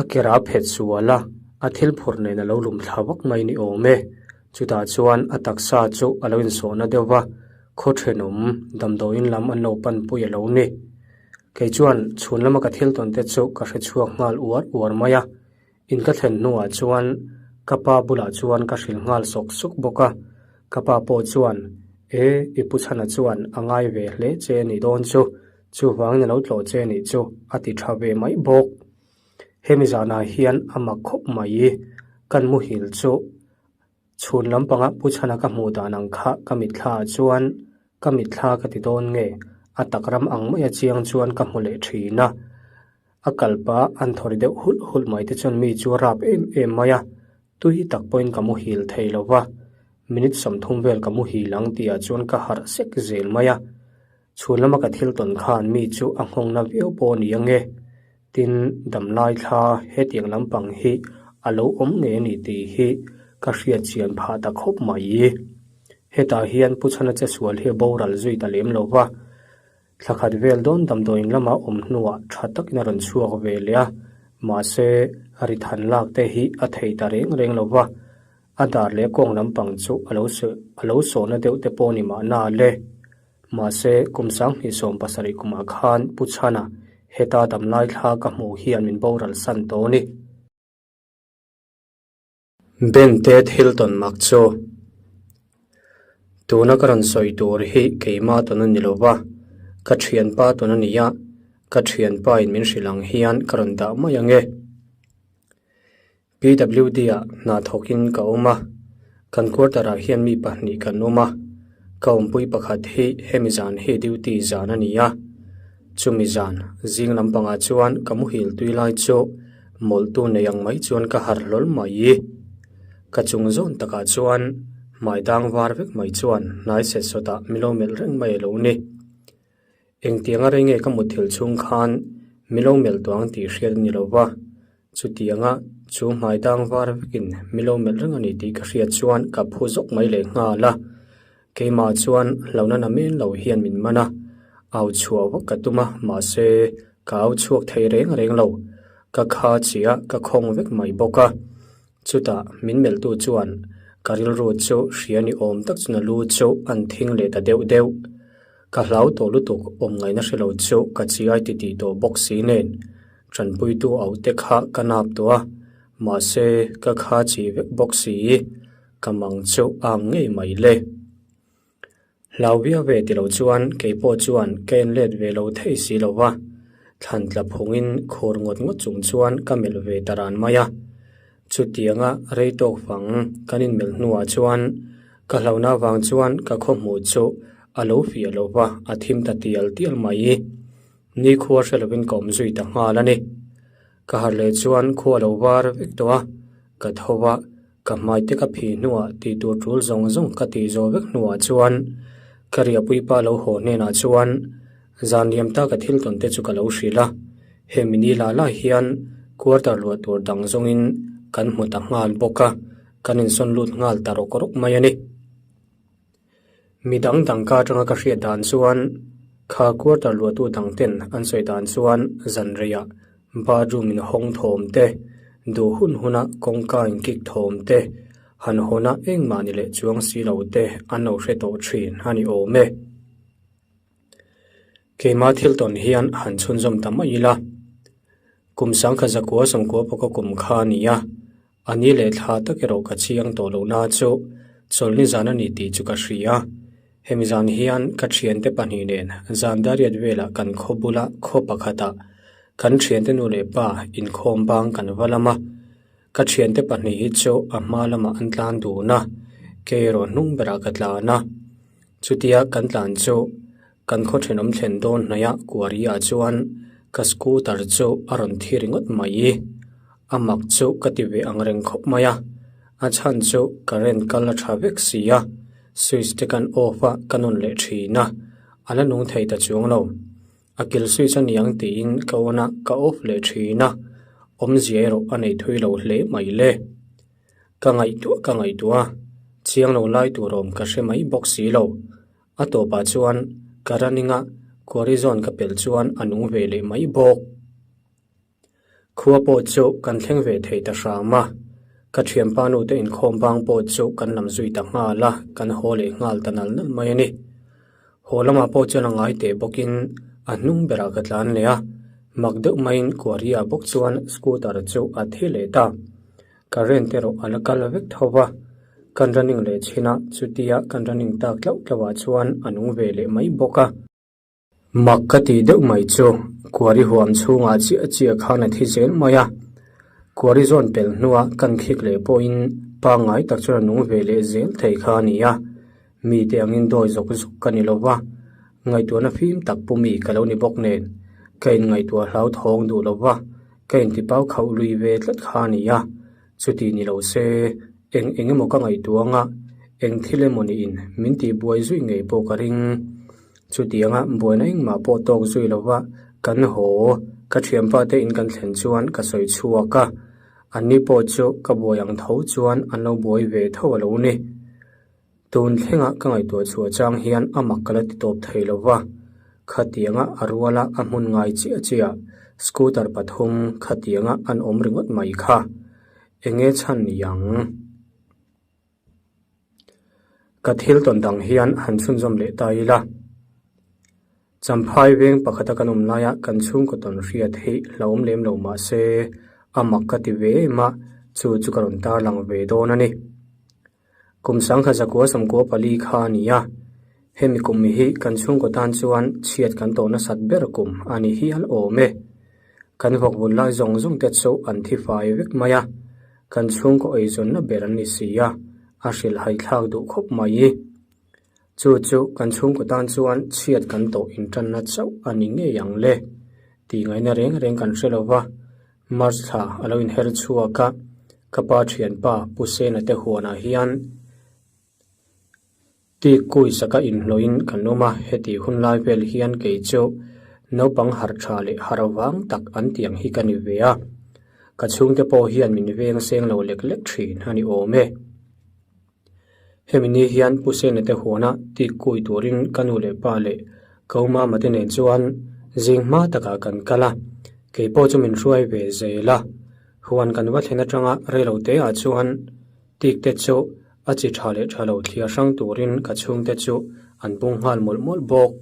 Speaker 1: A kera phet sual a, a thil phur nen a lo lum thla vak mai ni awm e. Chutah chuan a taksa chu a lo insawhna deuh va, khaw thenawm damdawiin lam an lo panpui a lo ni. Kei chuan chhun lama ka thil tawn te chu ka hre chhuak nghal uar uar mai a. In ka thlen hnuah chuan ka pa bulah chuan ka hrilh nghal sawk sawk bawk a. Ka pa pawh chuan, E, i pu chhana chuan a ngai ve hle che a nih dawn chu. Chuvangin a lo tlawh che nih chu a ti tha ve mai bawk. Hemi zanah hian a mak khawp mai. Kan muhil chu chhun lampanga Pu Chhana ka hmuh dan ang kha ka mitthla ah chuan ka mitthla ka ti dawn nge a tak ram ang maia chiang chuan ka hmu leh thin a. A kalpa an thawri deuh hulh hulh mai te chuan mi chu a rap em em mai a, tui tak pawhin ka muhil thei lo va. Minute 30 vel ka muhil ang tihah chuan ka harh sek zel mai a. Chhun lama ka thil tawn khan mi chu a nghawng na viau pawh a ni ang e. Tin, damlai thla hetiang lampang hi a lo awm ngei a ni tih hi ka hriat chian phah ta khawp mai. Hetah hian Pu Chhana che sual hi a boral zui ta lem lo va. Thla khat vel dawn damdawiin lama awm hnuah tha takin a rawn chhuak ve leh a, mahse ri than lak te hi a thei ta reng reng lo va. A dar leh kawng lampang chu a lo a lo sawhna deuh te pawh ni mahna le. Mahse, kum 2017 kumah khan Pu Chhana heta damlai thla ka hmuh hian min boral san tawh a ni. Ben te thil tawn mak chu tuna ka rawn sawi tur hi keimah tawn a ni lo va, ka thianpa tawn a ni a, ka thianpa in min hrilh ang hian ka rawn dah mai ang e. PWD ah hna thawkin ka awm a, kan quarter ah hian mi pahnih kan awm a, ka awmpui pakhat hi hemi zan hi duty zan a ni a, chumi zan zing lampangah chuan ka muhil tui lai chu mawlhtu nei ang mai chuan ka harh hlawl mai. Ka chung zawn takah chuan hmai dang var vek mai chuan hnai set sawtah mi lo melh reng mai a lo ni. Engtianga rei nge ka mutthilh chhung khan mi lo melh tawh ang tih hriat a ni lo va, chutianga chu hmai dang var vekin mi lo melh reng a ni tih ka hriat chuan ka phu zawk mai leh nghal a. Keimah chuan hlauhna na men lo hian min man a, au chhuah vak ka tum a, mahse ka au chhuak thei reng reng lo. Ka kha chiah ka khawng vek mai bawk a. Chutah min melhtu chuan ka rilru chu hria ni awm tak chuan a lu chu an thing leh ta deuh deuh. Ka hlau tawh lutuk awm ngaihna hre lo chu ka chiai ti tih tawh bawk si nen tanpuitu au te kha ka nap tawh a, mahse ka kha chi vek bawk si ka mang chu ang ngei mai le. Hlau viau ve ti lo chuan kei pawh chuan ka en let ve lo thei si lo va, thlan tla phungin khur ngawt ngawt chung chuan ka melh ve ta ran mai a. Chutianga rei tawk fang kan inmelh hnuah chuan ka hlauhna avang chuan ka khaw hmuh chu a lo fiah lo va, a thim ta tial tial mai. Nikhua hre lovin ka awm zui ta nghal a ni. Ka harh leh chuan khua lo var vek tawh a, ka tho a, ka hmai te ka phih hnuah tih tur tul zawng zawng ka tih zawh vek hnuah chuan ka riahpuipa lo haw hnenah chuan zan liam ta ka thil tawn te chu ka lo hrilh a, hemi ni lah lah hian quarter luah tur dang zawngin kan hmu ta nghal bawk a, kan insawn lut nghal ta rawk rawk mai a ni. Mi dang dang ka atanga ka hriat dan chuan kha quarter luahtu dang ten an sawi dan chuan zan reiah bathroom in hawng thawm te, duh hun huna kawngka in kik thawm te, han hawna engmah ni leh chuang si lo te an lo hre tawh thin a ni awm e. Keimah thil tawn hian han chhunzawm ta mai ila, kum sangkhat zakua sawmkua pawh ka kum kha a ni a, A ni leh thla tak erawh ka chiang tawh loh na chu chawlhni zan a ni tih chu ka hria. Hemi zan hian ka thiante pahnih nen zan dariat velah kan khaw bula khaw pakhatah kan thiante nu leh pa inkhawm bang kan va lam a. Ka thiante pahnih hi chu a hma lamah an tlan dun a, kei erawh hnung berah ka tlan a. Chutia kan tlan chu kan khaw thenawm thlen dawn hnaih kuari ah chuan ka scooter chu a rawn thi ringawt mai. A mak chu ka ti ve ang reng khawp mai a, a chhan chu current kal a tha vek si a, switch te kan off a ka nawn leh thin a, a la nung thei ta chuang lo. A kil switch a niang tiin ka on a, ka off leh thin a, awmzia erawh a nei thui lo hle mai le. Ka ngaihtuah ka ngaihtuah a, chiang lo lai tur awm ka hre mai bawk si lo. A tawpah chuan ka running a, quarry zone ka pelh chuan a nung ve leh mai bawk. Khua pawh chu kan thleng ve thei ta hram a, ka thianpa nu te inkhawm bang pawh chu kan lam zui ta nghal a, kan haw leh nghal ta nal nal mai a ni. Haw lamah pawh chuan a ngai teh bawkin a hnung berah ka tlan leh a, mak deuh maiin Kuaria bawk chuan scooter chu a thi leh ta. Current erawh a la kal vek tho va, kan running leh chhin a, chutia kan running tak tlauh tlauhah chuan a nung ve leh mai bawk a. Mak ka tih deuh mai chu Kuari huam chhungah chiah chiah khan a thi zel mai a, Kuari zawn pel hnua kan khik leh pawhin pangngai tak chuan a nung ve leh zel thei kha a ni a, mite angin dawi zawk zawk ka ni lo va, ngaihtuahna fim tak pu mi ka lo ni bawk nen ka inngaihtuah hlauthawng duh lo va, ka intipau khauh lui ve tlat kha a ni a, chuti ni lo se eng eng emaw ka ngaihtuah anga eng thil emaw niin min tihbuai zui ngei pawh ka ring. Chutianga buaina engmah pawh tawk zui lova kan haw, ka thianpa te in kan thlen chuan ka sawi chhuak a, anni pawh chu ka buai ang tho chuan an lo buai ve tho a lo ni. Tun thlenga ka ngaihtuah chhuah chang hian a mak ka la ti tawp thei lova, khatianga a ruala a hmun ngai chiah chiah scooter pathum khatianga an awm ringawt mai kha enge chhan ni ang? Ka thil tawn dang hian han chhunzawm leh ta ila. Champhai veng pakhata kan awm laia kan chhungkaw tawn hriat hi hlauhawm lem lo mah se a mak ka ti ve em a, chu chu ka rawn tarlang ve dawn a ni. Kum sangkhat zakua sawmkua pali kha a ni a, hemi kum hi kan chhungkaw tan chuan chhiat kan tawh nasat ber kum a ni hial awm e. Kan vawk vun lai zawng zawng te chu an thi fai vek mai a, kan chhungkaw eizawnna ber an ni si a, a hrilhhai thlak duh khawp mai. Chu chu kan chhungkaw tan chuan chhiat kan tawh intanna chauh a ni ngei ang le tih ngaihna reng reng kan hre lo va, March thla a lo inher chhuak a, ka pa thianpa Pu Sena te huanah hian Tik kui saka inhlawhin kan awm a, heti hun lai vel hian kei chu naupang harh tha leh harh vang tak an tiang hi ka ni ve a, ka chhungte pawh hian min veng seng lo lek lek thin a ni awm e. Hemi ni hian Pu Sena te huana tik kui turin ka nu leh pa leh ka u mama te nen chuan zing hma takah kan kal a, kei pawh chu min hruai ve zel a, huan kan va thlen atanga reilo teah chuan tik te chu A chi tha leh tha lo thliar hrang turin ka chhungte chu an bung nghal mawlh mawlh bawk.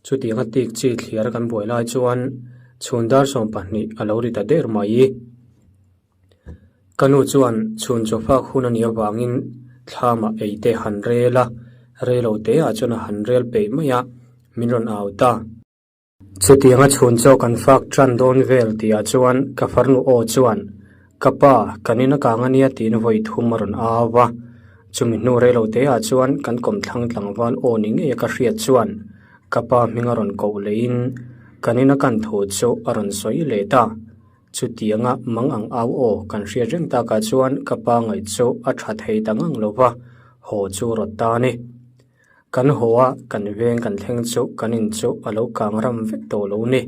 Speaker 1: Chutianga tik chi thliar kan buai lai chuan chhun dar 12 a lo ri ta der mai. Ka nu chuan chhun chawfak hun a nih avangin thlamah ei te han rel a, rei lo teah chuan a han rel peih mai a, min rawn au ta. Chutianga chhun chaw kan fak tan dawn vel tihah chuan ka farnu aw chuan, Ka pa, kan in a kang a nia tiin vawi thum a rawn au va. Chumi hnu rei lo teah chuan kan kawmthlang tlangval aw ni ngeia ka hriat chuan ka pa hming a rawn koh leiin. Kan ina kan thu chu a rawn sawi leh ta. Chutianga mang ang au aw kan hriat reng takah chuan ka pa ngaih chu a tha thei ta ngang lo va, haw chu rawt ta a ni. Kan haw a, kan veng kan thleng chu kan in chu a lo kang ram vek tawh lo ni.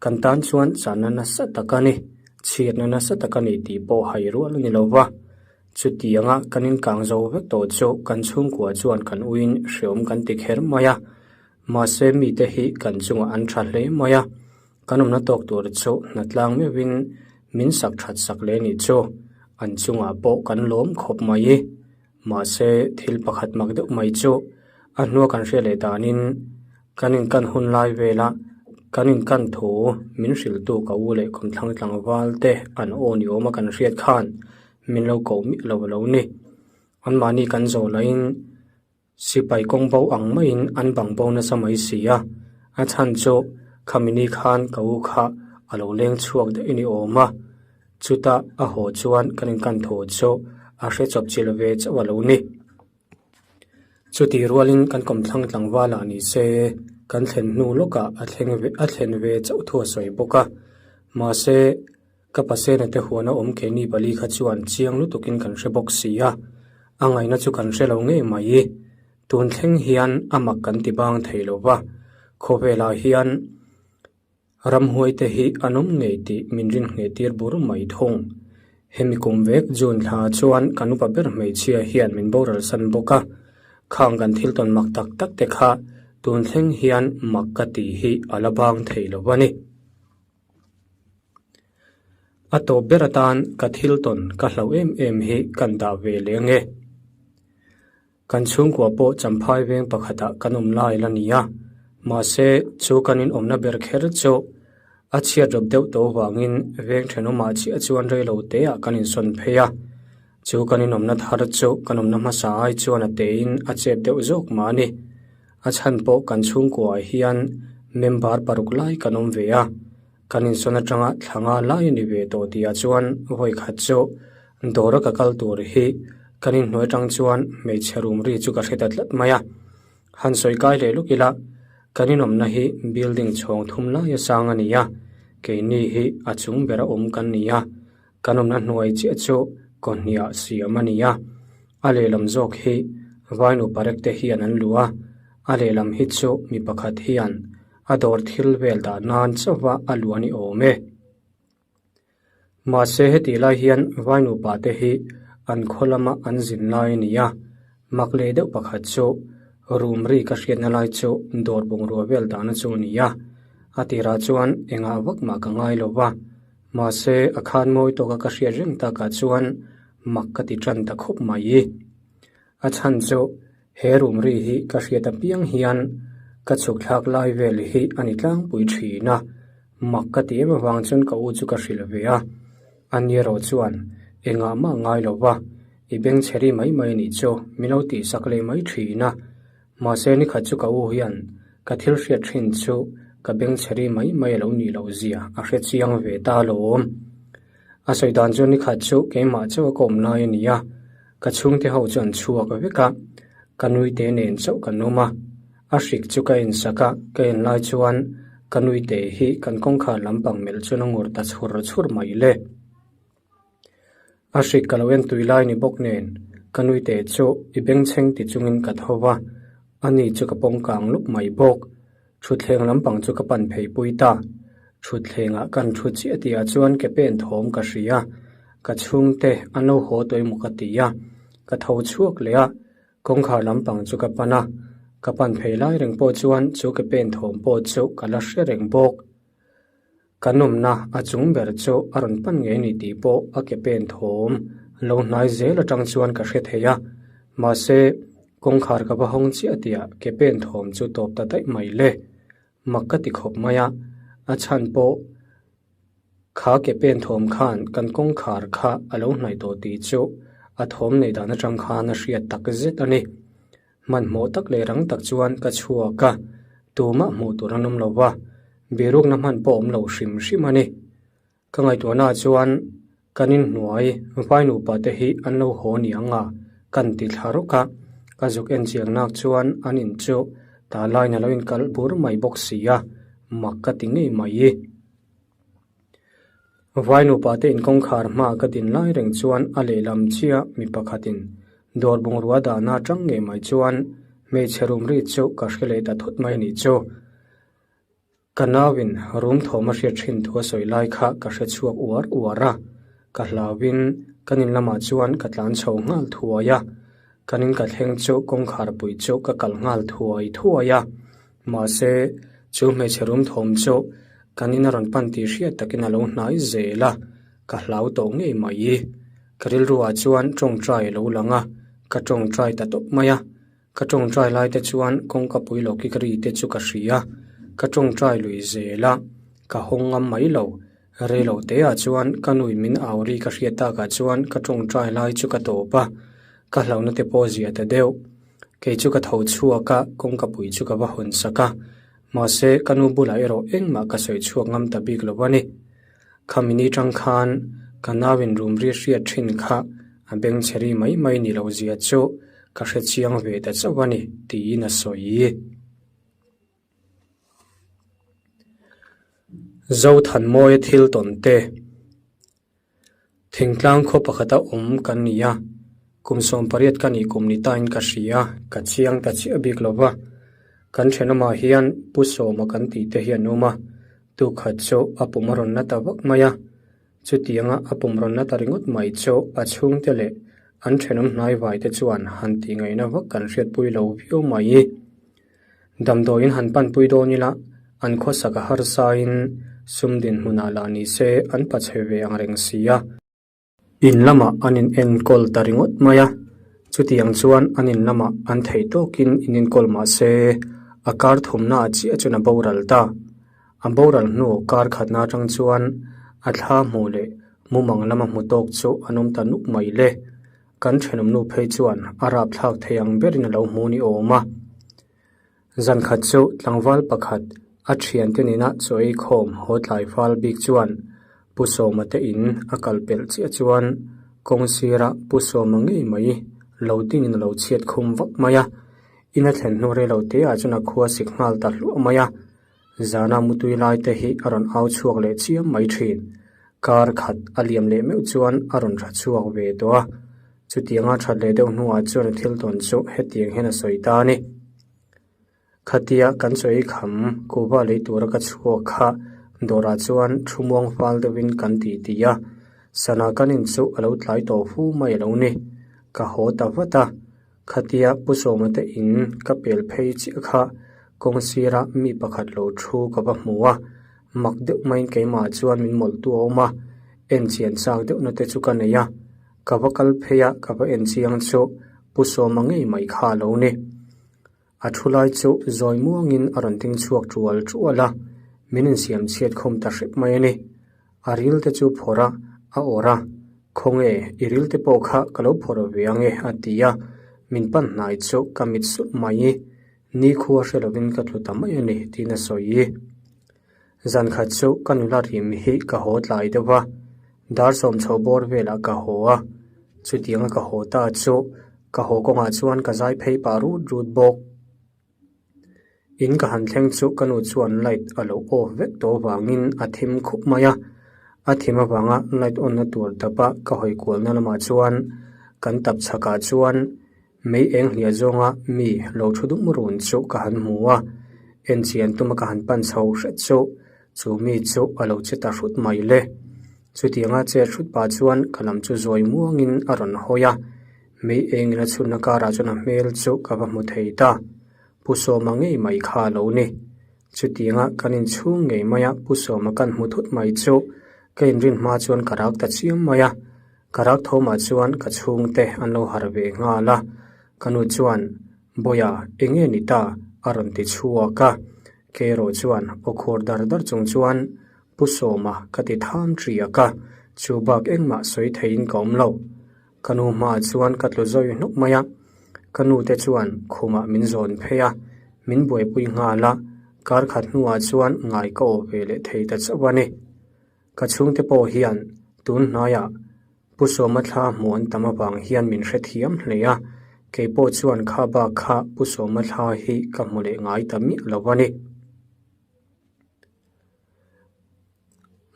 Speaker 1: Kan tan chuan channa nasa tak a ni, chhiatna nasa tak a ni tih pawh hai rual a ni lo va. Chutianga kan inkang zo vek tawh chu kan chhungkua chuan kan uiin hreawm kan ti kher mai a. Mahse mite hi kan chungah an tha hle mai a, kan awmna tawk tur chu hnatlang meuhin min sak that sak leh nih chu an chungah pawh kan lawm khawp mai. Mahse thil pakhat mak deuh mai chu a hnua kan hriat leh danin kan inkan hun lai vela kan inkan thu min hrilhtu ka u leh kawmthlang tlangval te an aw ni awm a kan hriat khan min lo koh miah lo a lo ni. Anmahni kan zawh lahin. Sipai kawng bo ang maiin an bang bo nasa mai si a, a chhan chu khamini khan ka u kha a lo leng chhuak daih ni awm a, chutah a haw chuan kan inkan thu chu a hre chawp chil ve chauh a lo ni. Chutih rualin kan kawmthlang tlangval ah ni se kan thlen hnu lawkah a thleng ve a thlen ve chauh thu a sawi bawk a, mahse Ka pasena te huana awm keini pali kha chuan chiang lutukin kan hre bawk si a, a ngaihna chu kan hre lo ngei mai. Tun thleng hian a mak kan ti bang thei lo va, khawvelah hian ramhuai te hi an awm ngei tih min rin ngheh tir bur mai thung. Hemi kum vek June thla chuan kan upa ber hmeichhia hian min boral san bawk a, khang kan thil tawn mak tak tak te kha tun thleng hian mak ka tih hi a la bang thei lo a ni. A tawp ber atan ka thil tawn ka hlauh em em hi kan dah ve leh ange. Kan chhungkua pawh Champhai veng pakhatah kan awm lai la ni a, mahse chu kan inawmna ber kher chu a chhiat rawp deuh tawh avangin veng thenawmah chiah chuan reilo teah kan insawn phei a. Chu kan inawmna thar chu kan awmna hmasa ai chuan a tein a chep deuh zawk mah a ni. A chhan pawh kan chhungkuaah hian member paruk lai kan awm ve a, kan insawn atanga thla nga lai a ni ve tawh tihah chuan vawi khat chu dawra ka kal tur hi kan inhnuai atang chuan hmeichhe rum ri chu ka hre ta tlat mai a. Han sawi kai leh luk ila, kan inawmna hi building chhawng thum laia sang a ni a, keini hi a chung bera awm kan ni a, Kan awmna hnuai chiah chu kawhniah siam a ni a, a lehlam zawk hi vainu parek te hian an luh a, a lehlam hi chu mi pakhat hian a dawr thil vel dah nan chauha a luh a ni awm e. Mahse hetih lai hian vainu pa te hi an khaw lama an zin lai a ni a, mak leh deuh pakhat chu room ri ka hriatna lai chu dawr bungrua vel dahna chu a ni a, a tirah chuan engah vak mah ka ngai lo va. Mahse, a khan mawi tawka ka hriat reng takah chuan mak ka ti tan ta khawp mai. A chhan chu he room ri hi ka hriat apiang hian ka chhuk thlak lai vel hi a ni tlangpui thin a, mak ka ti em avang chuan ka u chu ka hrilh ve a. A ni erawh chuan engah mah ngai lo va, i bengchhe ri mai mai anih chu min lo tihsak leh mai thin a. Mahse nikhat chu ka u hian ka thil hriat thin chu ka bengchhe ri mai mai a lo nih loh zia a hre chiang ve ta alawm. A sawi dan chu nikhat chu keimah chauh a ka awm lai a ni a, ka chhungte ho chu an chhuak vek a, ka nuite nen chauh kan awm a. A hrik chu ka ensak a, ka en lai chuan ka nuite hi kan kawngkhar lampang melh chuan a ngur ta chhur chhur mai le. A hrik ka lo en tui lai ni bawk nen ka nui teh chu i bengchheng ti chungin ka tho va, ani chu ka pawng kang lup mai bawk. Thutthleng lampang chu ka pan phei pui ta. Thutthlengah kan thu chiah tihah chuan ke pen thawm ka hria, ka chhungte an lo haw tawh emaw ka ti a, ka tho chhuak leh a, kawngkhar lampang chu ka pan a, ka pan phei lai reng pawh chuan chu ke pen thawm pawh chu ka la hre reng bawk. Kan awmna a chung ber chu a rawn pan ngei a ni tih pawh a ke pen thawm lo hnai zel atang chuan ka hre thei a, mahse kawngkhar ka va hawng chiah tihah ke pen thawm chu tawp ta daih mai le. Mak ka ti khawp mai a, a chhan pawh kha ke pen thawm khan kan kawngkhar kha a lo hnaih tawh tih chu a thawm neih dan atang khan a hriat tak zet a ni. Hmanhmawh tak leh rang tak chuan ka chhuak a, tumah hmuh tur an awm lo va, birukna hman pawh awm lo hrim hrim a ni. Ka ngaihtuahnaah chuan kan inhnuai vai nupa te hi an lo haw ni ang a, kan ti thla rawk a, ka zuk en chiang nak chuan an in chu ta laiin a lo inkalh bur mai bawk si a. mak ka ti ngei mai. Vai nupa te inkawngkhar hma ka din lai reng chuan a lehlam chiah mi pakhatin dawr bungrua dahna atang ngei mai chuan hmeichhe rum ri chu ka hre leh ta thut mai anih chu. Ka nauin rum thawm a hriat thin thu a sawi lai kha ka hre chhuak uar uar a, ka hlauin kan in lamah chuan ka tlan chho nghal thuai a, kan in ka thleng chu kawngkhar pui chu ka kal nghal thuai thuai a, mahse chu hmeichhe rum thawm chu kan in a rawn pan tih hriat takin a lo hnai zel a, ka hlau tawh ngei mai. Ka rilruah chuan tawngtai a lo lang a, ka tawngtai ta tawp mai a. Ka tawngtai lai te chuan kawngka pui lo kik ri te chu ka hria, ka tawngtai lui zel a, ka hawng ngam mai lo. Rei lo te ah chuan ka nui min au ri ka hriat tak ah chuan ka tawngtai lai chu ka tawp a, ka hlauhna te pawh zia ta deuh. Kei chu ka tho chhuak a, kawngka pui chu ka va hawn sak a, mahse ka nu bulah erawh engmah ka sawi chhuak ngam ta bik lo a ni. Khami ni tang khan ka nauin rum ri hriat thin kha a bengchhe ri mai mai ni lo zia chu ka hre chiang ve ta chauh a ni tiin a sawi. Zothanmawia thil tawn te. Thingtlang khaw pakhata awm kan ni a, kum 18 ka nih kum ni tain ka hria, ka chiang ta chiah bik lo va. Kan thenawmah hian Pu Sawma kan tih te hi an awm a, tukhat chu a pum a rawn na ta vak mai a. Chutianga a pum rawn na ta ringawt mai chu a chhungte leh an thenawm hnaivai te chuan han tih ngaihna vak kan hriatpui lo viau mai. Damdawiin han panpui dawn ila an khawsak a harsain sum dinhmunah lah ni se an pachhe ve ang reng si a. In lamah an in enkawl ta ringawt mai a, chutiang chuan an in lamah an theih tawkin in enkawl mah se a kar thumnaah chiah chuan a boral ta. A boral hnu kar khatna atang chuan a thla hmuh leh mumang lama hmu tawk chu an awm ta nuk mai le. Kan thenawm nu phei chuan a rapthlak thei ang berin a lo hmu ni awm a. Zan khat chu tlangval pakhat a thiante nena chaw ei khawm haw tlai fal bik chuan Pu Sawma te in a kal pelh chiah chuan kawng sira Pu Sawma ngei mai lo dingin a lo chhiat khum vak mai a. In a thlen hnu rei lo te ah chuan a khua sik nghal ta hluah mai a. Zana mutui lai te hi a rawn au chhuak leh chiam mai thin. Kar khat a liam leh meuh chuan a rawn tha chhuak ve tawh a. Chutianga that leh deuh hnuah chuan a thil tawn chu hetiang hian a sawi ta a ni. Khatia kan sawi kham kuhva lei tura ka chhuak kha dawrah chuan thu muang fal deuhin kan ti ti a. Sana kan in chu a lo tlai tawh fu mai a lo ni. Ka haw ta vat a. Khatia Pu Sawma te in ka pel phei chiah kha kawng sira mi pakhat lo thu ka va hmu a, mak deuh maiin keimah chuan min mawlh tu a awm a, en chian chak deuhna te chu ka nei a, ka va kal phei a ka va en chiang chu Pu Sawma ngei mai kha a lo ni. A thu lai chu zawi muangin a rawn ding chhuak tual tual a, min insiam chhiat khum ta hrep mai a ni. A ril te chu phawrh a, a awrh a, Khawnge, i ril te pawh kha ka lo phawrh ve ang e, a ti a, min pan hnai chu ka mit sulh mai. Nikhua hre lovin ka tlu ta mai a ni, tiin a sawi. Zan khat chu ka nula rim hi ka haw tlai deuh va, dar sawm chho bawr velah ka haw a, chutianga ka haw ta chu ka haw kawngah chuan ka zai phei pah rut rut bawk. In ka han thleng chu ka nu chuan light a lo off vek tawh avangin a thim khup mai a, a thim avanga light on na tur tapa ka hawi kualna lamah chuan kan tap chhakah chuan Mei eng hliah zawnga mi lo thu dum run chu ka han hmu a, enchian tuma ka han pan chho hret chu chu mi chu a lo che ta hrut mai le. Chutianga chet hrut pah chuan ka lam chu zawi muangin a rawn hawi a, mei engin a chhunna karah chuan a hmel chu ka va hmu thei ta. Pu Sawma ngei mai kha a lo ni. Chutianga kan inchhung ngei maia Pu Sawma kan hmu thut mai chu ka inrin hma chuan ka rak ta chiam mai a. Ka rak thawmah chuan ka chhungte an lo harh ve nghal a, ka nu chuan, Bawia, eng nge ni ta? a rawn ti chhuak a. Keerawh chuan aw khur dar dar chung chuan, Pu Sawma ka ti tham ṭiak a, chu bak engmah sawi theiin ka awm lo. Ka nu hmaah chuan ka tlu zawi hnawk mai a, ka nu te chuan khumah min zawn phei a, min buaipui nghal a, kar khat hnuah chuan ngai ka awh ve leh thei ta chauh a ni. Ka chhungte pawh hian tun hnaiah Pu Sawma thla hmuh an tam avang hian min hrethiam hle a, kei pawh chuan kha bak kha Pu Sawma thla hi ka hmu leh ngai ta miah lo a ni.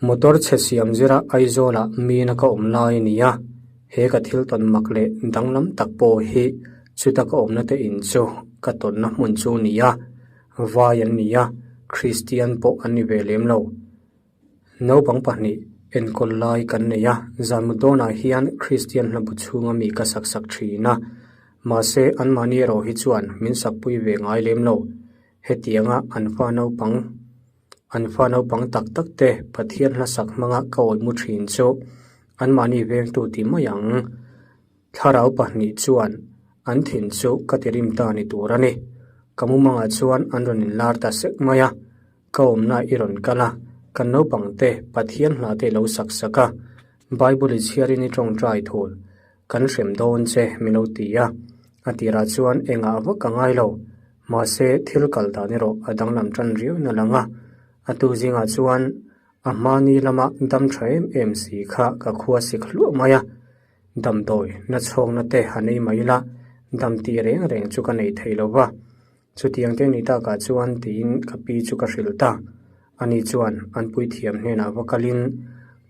Speaker 1: Motor chhe siam zira Aizawlah mina ka awm lai a ni a, he ka thil tawn mak leh danglam tak pawh hi chuta ka awmna te in chu ka tawnna hmun chu a ni a, vai an ni a, Kristian pawh an ni ve lem lo. Naupang pahnih enkawl lai kan nei a, zan mut dawnah hian Kristian hlabu chhunga mi ka sak sak thin a, mahse anmahni erawh hi chuan min sakpui ve ngai lem lo. Hetianga an fa naupang. An fa naupang tak tak te Pathian hlasak hmanga ka awih mu thin chu anmahni vengtu ti mai ang. Thlarau pahnih chuan an thin chu ka ti rim ta ni tur a ni. Ka mumangah chuan an rawn inlar ta sek mai a, ka awmna i rawn kal a, kan naupang te Pathian hla te lo sak sak a, Bible i chhiarin i tawngtai thul. Kan hrem dawn che min lo ti a, a tirah chuan engah vak ka ngai lo. Mahse, thil kal dan erawh a danglam tan riau na lang a, a tu zingah chuan a hmani lama dam tha em em si kha ka khua sik hluah mai a. Damdawi na chhawkna te han ei mai ila, dam tih reng reng chu ka nei thei lo va. Chutiang te ni takah chuan tiin ka pi chu ka hrilh ta. Ani chuan an puithiam hnenah va kalin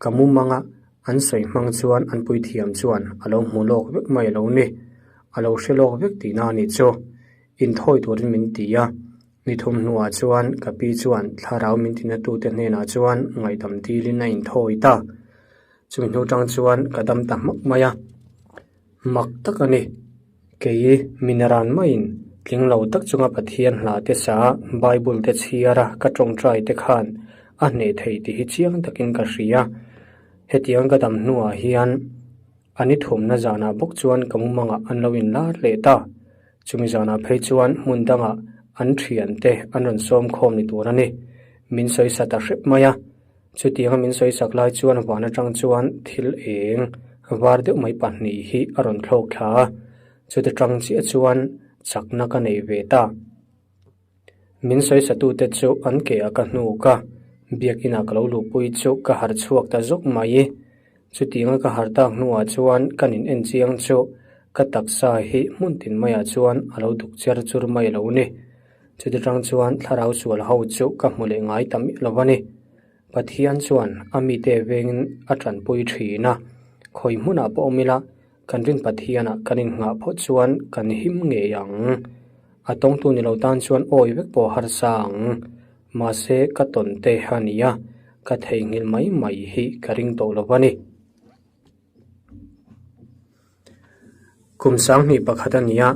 Speaker 1: ka mumanga an sawi hmang chuan an puithiam chuan a lo hmu lawk vek mai lo ni. A lo hre lawk vek tihna a nih chu. Inthawi turin min ti a. Ni thum hnuah chuan ka pi chuan thlarau min tinatute hnenah chuan ngaihdam dilin a inthawi ta. Chumi hnu tang chuan ka dam ta hmak mai a. Mak tak a ni. Kei minaran maiin tling lo tak chunga Pathian hla te sa, Bible te chhiar a ka tawngtai te khan a hneh thei tih hi chiang takin ka hria. Hetiang ka dam hnuah hian a ni thumna zanah bawk chuan ka mumangah an lo inlar leh ta. Chumi zanah phei chuan hmun dangah an thiante an rawn sawm khawm ni tur a ni. Min sawi sa ta hrep mai a. Chutianga min sawi sak lai chuan van atang chuan thil eng var deuh mai pahnih hi a rawn thlawk thla a, chuti tang chiah chuan chakna ka nei ve ta. Min sawi satute chu an ke ah ka hnuk a, biakinah ka lo luhpui chu ka harh chhuak ta zawk mai. Chutianga ka harh tak hnuah chuan ka nin en chiang chu ka taksa hi hmun tin maiah chuan a lo duk cher chur mai lo ni. Chuti tang chuan thlarau sual ho chu ka hmu leh ngai ta miah lo a ni. Pathian chuan a mite vengin a tanpui thin a, khawi hmunah pawh awm ila kan rin Pathianah kan innghah phawt chuan kan him ngei ang. A tawngtu ni lo tan chuan awi vek pawh harsa ang. Mahse ka tawn te a ni a, ka theihnghilh mai mai hi ka ring tawh lo a ni. Kum sanghnih pakhat a ni a,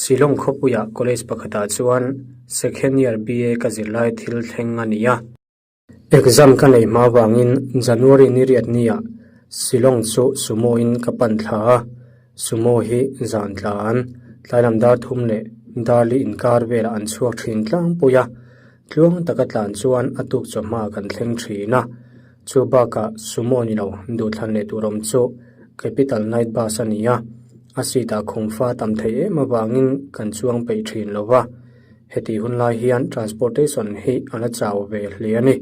Speaker 1: Shillong khawpuiah college pakhatah chuan second year BA ka zirlai thil thleng a ni a. Exam ka nei hma vangin January ni riat niah Shillong chu Sumo in ka pan thla a, Sumo hi zan tlan, tlailam dar thum leh darli inkar velah an chhuak thin tlangpui a, tluang taka tlan chuan a tuk chawhma kan thleng thin a. Chu bakah Sumo ni lo duhthlan leh tur awm chu Capital Night Bus a ni a, a seat ah khumfa tam thei em avangin kan chuang peih thin lo va, hetih hun lai hian transportation hi a la chau ve hle a ni.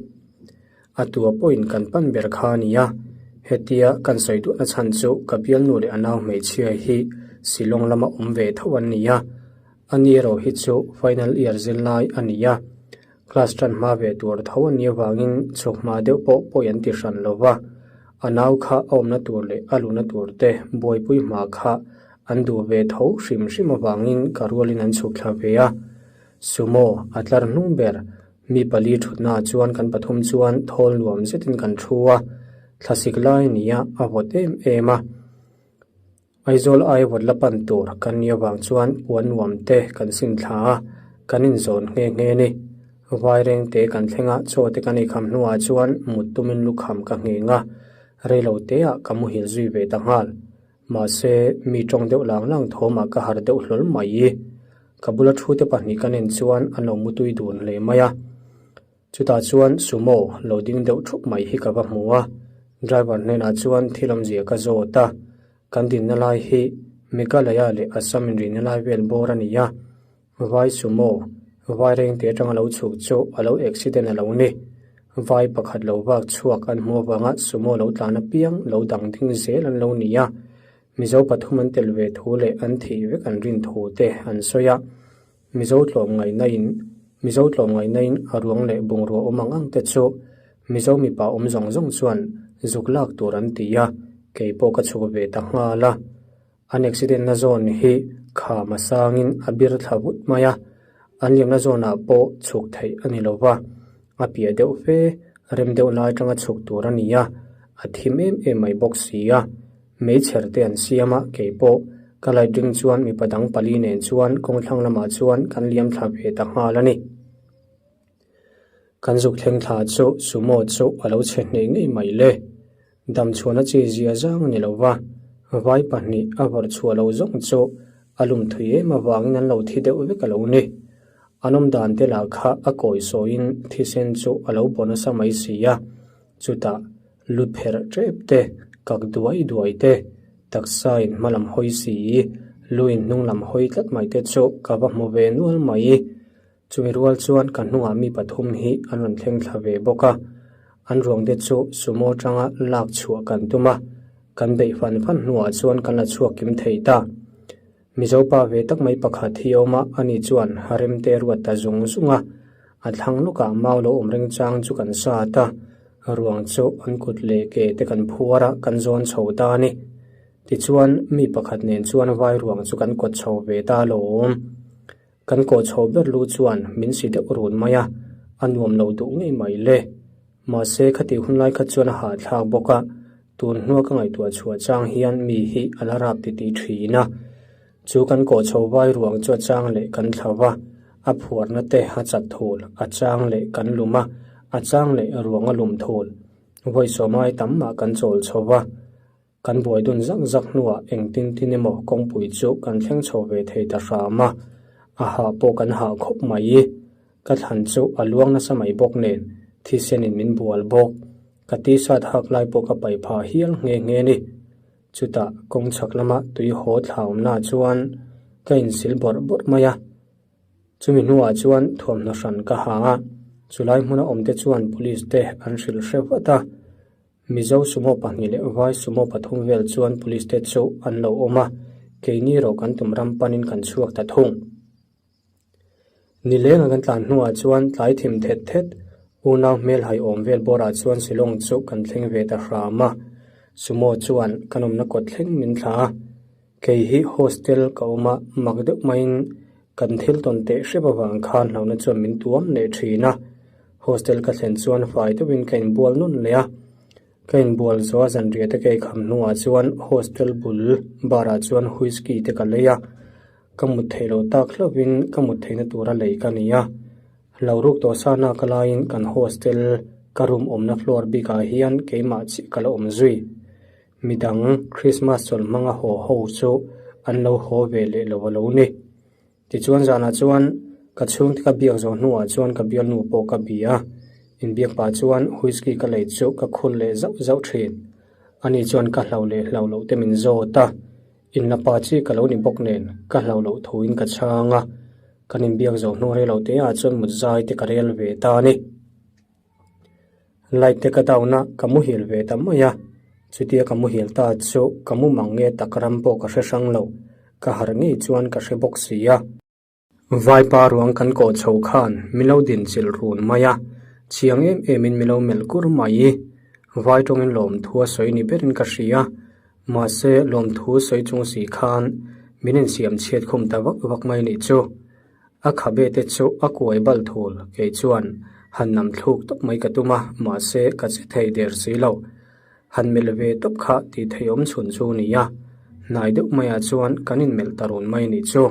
Speaker 1: A tua pawhin kan pan ber kha a ni a, hetia kan sawi duhna chhan chu ka bialnu leh a nau hmeichhia hi Shillong lama awm ve tho an ni a, ani erawh hi chu final year zirlai a ni a. Class tan hma ve tur tho a nih avangin chhuk hma deuh pawh pawi an ti hran lo va, a nau kha a awmna tur leh a luhna tur te buaipui hma kha an duh ve tho hrim hrim avangin ka rualin an chhuk thla ve a. Sumo a tlar hnung ber mi pali thutnaah chuan kan pathum chuan thawl nuam zetin kan thu a, thlasik lai a ni a, a vawt em em a. Aizawl ai vawt la pan tur kan nih avang chuan puan nuam te kan sim thla a, kan inzawn nghe nghe a ni. Vaireng te kan thleng a, chaw te kan eikham hnuah chuan mut tumin lukham ka ngheng a, reilo teah ka muhil zui ve ta nghal. Mahse, mi tawng deuh lang lang thawmah ka harh deuh hlawl mai. Ka bula thu te pahnih ka nen chuan an lo mutui dun hle mai a. Chutah chuan Sumo lo ding deuh thup mai hi ka va hmu a, driver hnenah chuan thil awmzia ka zawt a, kan dinna lai hi Meghalaya leh Assam inrihna lai vel bawr a ni a, vai Sumo vai rengte atanga lo chhuk chu a lo accident a lo ni. Vai pakhat lo vak chhuak an hmuh avanga Sumo lo tlan apiang lo dang ding zel an lo ni a, Mizo pathum an tel ve thu leh an thih vek an rin thu te an sawi a. Mizo tlawmngaihna in Mizo tlawmngaihna in a ruang leh bungrua awm ang ang te chu Mizo mipa awm zawng zawng chuan zuk lak tur an ti a, kei pawh ka chhuk ve ta nghal a. An accident na zawn hi kham a sangin a bir thla vut mai a, an liamna zawnah pawh chhuk theih a ni lo va, a piah deuh fe rem deuh lai atanga chhuk tur a ni a, a thim em em mai bawk si a. Meichher te an siam a, kei pawh ka light ring chuan mipa dang pali nen chuan kawngthlang lamah chuan kan liam thla ve ta nghal a ni. Kan zuk thleng thla chu sumo chu a lo chhe hneh ngei mai le. Dam chhuahna chi zia zang a ni lo va, vai pahnih a vawrh chhuah lo zawng chu a lum thui em avangin an lo thi deuh vek a lo ni. An awm dan te lah kha a kawi sawiin thisen chu a lo baw nasa mai si a, chutah lu pherh tep te, kak duai duai te, taksa in hma lam hawi si, lu in hnung lam hawi tlat mai te chu ka va hmu ve nual mai. Chumi rual chuan ka hnungah mi pathum hi an rawn thleng thla ve bawk a, an ruang te chu sumo atanga lak chhuah kan tum a, kan beih fan fan hnuah chuan kan la chhuak kim thei ta. Mizo pa ve tak mai pakhat hi a awm a, ani chuan harem te ruat ta zung zung a, a thlang lawkah mau lo awm reng chang chu kan sat a, ruang chu an kut leh ke te kan phuar a, kan zawn chho ta a ni. Tichuan mi pakhat nen chuan vai ruang chu kan kawt chho ve ta alawm. Kan kawh chho ber lu chuan min si deuh run mai a, a nuam lo duh ngei mai le. Mahse khatih hun lai kha chuan a hahthlak bawk a, tun hnua ka ngaihtuah chhuah chang hian mi hi a la rap titih thin a. Chu kan kawh chho vai ruang chu a chang leh kan thla va, a phuarna te a chat thul, a chang leh kan lum a, a chang leh ruang a lum thul. Vawi sawmai tam mah kan chawl chho va. Kan buai dun zak zak hnuah engtin tin emaw kawngpui chu kan thleng chho ve thei ta hram a, a hah pawh kan hah khawp mai. Ka thlan chu a luang nasa mai bawk nen thisenin min bual bawk. Ka t-shirt hak lai pawh ka paih phah hial nghe nghe ni. Chutah kawng chhak lama tui haw thla awmna chuan ka insil bawrh bawrh mai a. Chumi hnuah chuan thuamhnaw hran ka ha a, chulai hmuna awmte chuan police te an hrilh hre vat a. Mizo sumo pahnih leh vai sumo pathum vel chuan police te chu an lo awm a, keini erawh kan tum ram panin kan chhuak ta thung. Nilenga kan tlan hnuah chuan tlai thim thet thet, unau hmel hai awm vel bawrah chuan Shillong chu kan thleng ve ta hram a, sumo chuan kan awmna kawt thleng min thla a. Kei hi hostel ka awm a, mak deuh maiin kan thil tawn teh hrep avang khan hlauhna chuan min tuam leh thin a. Hostel ka thlen chuan fai deuhin ka inbual nawn leh a, ka inbual zawh a zanriah te ka eikham hnuah chuan hostel bul bar ah chuan whisky te ka lei a, ka mut theih loh tak hlauhin ka mut theihna tura lei ka ni a. Lo ruk tawh sa nak laiin kan hostel ka room awmna floor bikah hian keimah chiah ka la awm zui. Midang Christmas chawlh hmanga haw ho chu an lo haw ve leh lo a lo ni. Tichuan zanah chuan ka chhungte ka biak zawh hnuah chuan ka bialnu pawh ka bi a, inbiak pah chuan whisky ka lei chu ka khul leh zauh zauh thin. Ani chuan ka hlau leh hlau loh te min zawt a, inla pa chi ka lo ni bawk nen ka hlau loh thuin ka chhang a, kan inbiak zawh hnu rei lo teah chuan mut zai te ka rel ve ta a ni. Light te ka down a, ka muhil ve ta mai a, chutia ka muhil ta chu ka mu mang nge tak ram pawh ka hre hrang lo, ka harh ngei chuan ka hre bawk si a. Vaipa ruang kan kawh chho khan min lo din chilh run mai a, chiang em em in min lo melh kur mai. Vai tawngin lawmthu a sawi ni berin ka hria, mahse lawmthu sawi chung si khan min insiam chhiat khum ta vak vak mai nih chu. A khabe te chu a kuai bal thul, kei chuan han nam thluk tawp mai ka tum a, mahse ka che thei der si lo. Han melh ve tawp kha tih thei awm chhun chu ni a, hnai deuh maiah chuan kan inmelh ta run mai nih chu.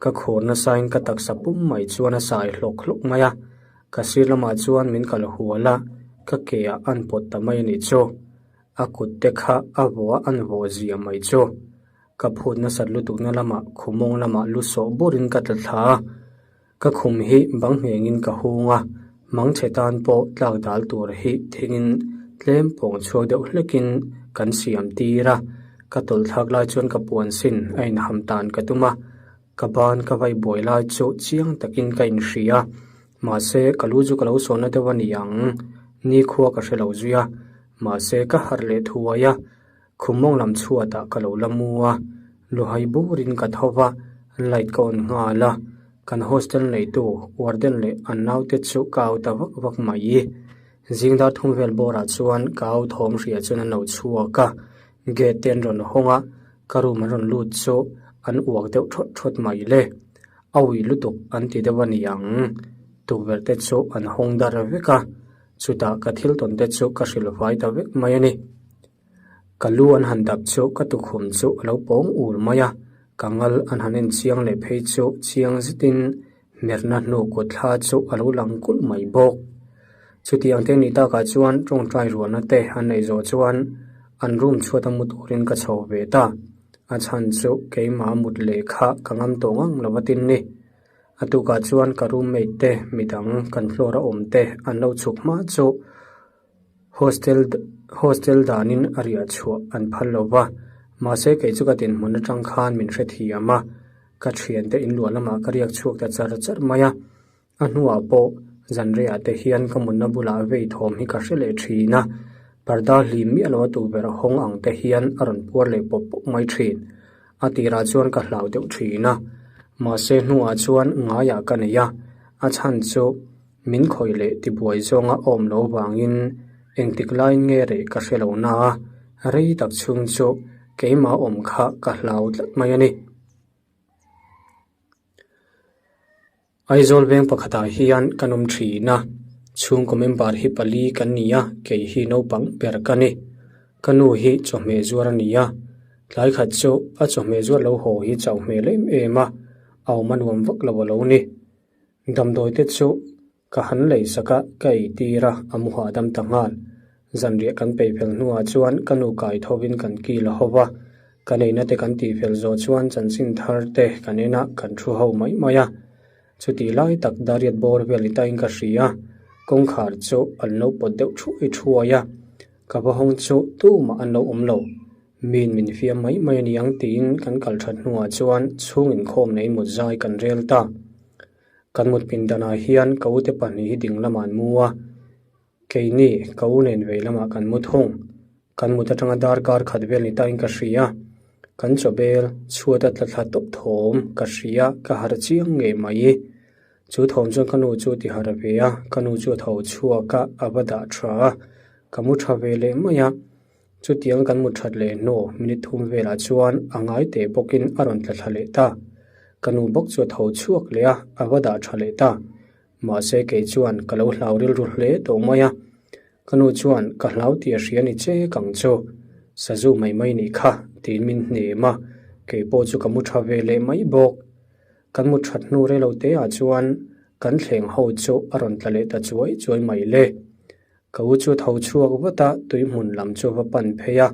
Speaker 1: Ka khur nasain ka taksa pum mai chuan a sai hlawk hlawk mai a, ka sir lamah chuan min kal hual a, ka ke ah an pawt ta mai nih chu. A kut te kha a vawh a an vawh zia mai chu. Ka phut nasat lutukna lamah khumawng lamah lu sawh burin ka tla thla a, ka khum hi bang nghengin ka hung a, mangchhe tan pawh tlak dal tur hi thingin tlem pawng chhuak deuh hlekin kan siam tir a, ka tawlh thlak lai chuan ka puan sin a inham tan ka tum a, ka ban ka vai buai lai chu chiang takin ka inhria, mahse ka lu chu ka lo sawhna deuh a ni ang, nikhua ka hre lo zui a, mahse ka harh leh thuai a. Khum mawng lam chhuatah ka lo la mu a, luhai burin ka tho va, light ka on nghal a, kan hostel neitu warden leh an naute chu ka au ta vak vak mai. Zing dar thum vel bawrah chuan ka au thawm hria chuan an lo chhuak a, gate te an rawn hawng a, ka room an rawn lut chu an uak deuh thawt thawt mai le. A ui lutuk an ti deuh a ni ang. Tukverh te chu an hawng dar vek a, chutah ka thil tawn te chu ka hrilh fai ta vek mai a ni. Ka lu an han dap chu ka tukhum chu a lo pawng ur mai a, ka ngal an han en chiang leh phei chu chiang zetin hmerna hnu kut thla chu a lo lang kulh mai bawk. Chutiang te ni takah chuan tawngtai rualna te an neih zawh chuan an room chhuat a mu turin ka chho ve ta. A chhan chu keimah mut leh kha ka ngam tawh ngang lo a tin ni. A tukah chuan ka roommate te midang kan floor a awm te an lo chhuk hma chu hostel hostel danin a riah chhuah an phal lo va, mahse kei chu ka dinhmun atang khan min hrethiam a, ka thiante inluah lamah ka riak chhuak ta char char mai a. A hnuah pawh zanreiah te hian ka mutna bulah vei thawm hi ka hre leh thin a, parda hlim miah lo a tukverh hawng ang te hian a rawn puar leh pawp pawp mai thin. A tirah chuan ka hlau deuh thin a, mahse hnuah chuan ngaiah ka nei a, a chhan chu min khawih leh tibuai zawnga awm lo vangin engtik laiin nge reh ka hre lo na a, rei tak chhung chu keimah awm kha ka hlau tlat mai a ni. Aizawl veng pakhatah hian kan awm thin a, chhungkaw member hi pali kan ni a, kei hi naupang ber ka ni. Ka nu hi chawhmeh zuar a ni a, tlai khat chu a chawhmeh zuar lo haw hi chauh hmel em em a, a awm a nuam vak lo a lo ni. Damdawi te chu Ka han lei sak a, ka ei tir a, a mu hahdam ta nghal. Zanriah kan peih fel hnuah chuan ka nu kai thovin kan kil a ho va, ka neihna te kan tih fel zawh chuan chanchin thar te kan en a, kan thu ho mai mai a. Chutih lai tak Dariat bawr vel ni tain ka hria, kawngkhar chu an lo pawt deuh thuai thuai a, ka va hawng chu tumah an lo awm lo. Min min fiam mai mai a ni ang tiin kan kal that hnuah chuan chhung inkhawm nei mut zai kan rel ta. Kan mut pindanah hian ka ute pahnih hi ding lamah an mu a, keini ka u nen vei lamah kan mu thung. Kan mut atanga darkar khat vel ni tain ka hria. Kan chaw bel chhuat a tla thla tawp thawm ka hria, ka harh chiang ngei mai. Chu thawm chuan ka nu chu ti harh ve a, ka nu chu a tho chhuak a, a va dah tha a, ka mu tha ve leh mai a. Chutiang kan mut that leh hnu minute thum velah chuan a ngai teh bawkin a rawn tla thla leh ta. Ka nu bawk chu a tho chhuak leh a, a va dah tha leh ta. Mahse kei chuan ka lo hlau rilru hle tawh mai a. Ka nu chuan ka hlau tih a hria ni che kang chu. Sazu mai mai nih kha tiin min hnem a, kei pawh chu ka mu tha ve leh mai bawk. Kan mut that hnu rei lo te ah chuan kan thleng ho chu a rawn tla leh ta chuai chuai mai le. Ka u chu tho chhuak vat a, tui hmun lam chu va pan phei a,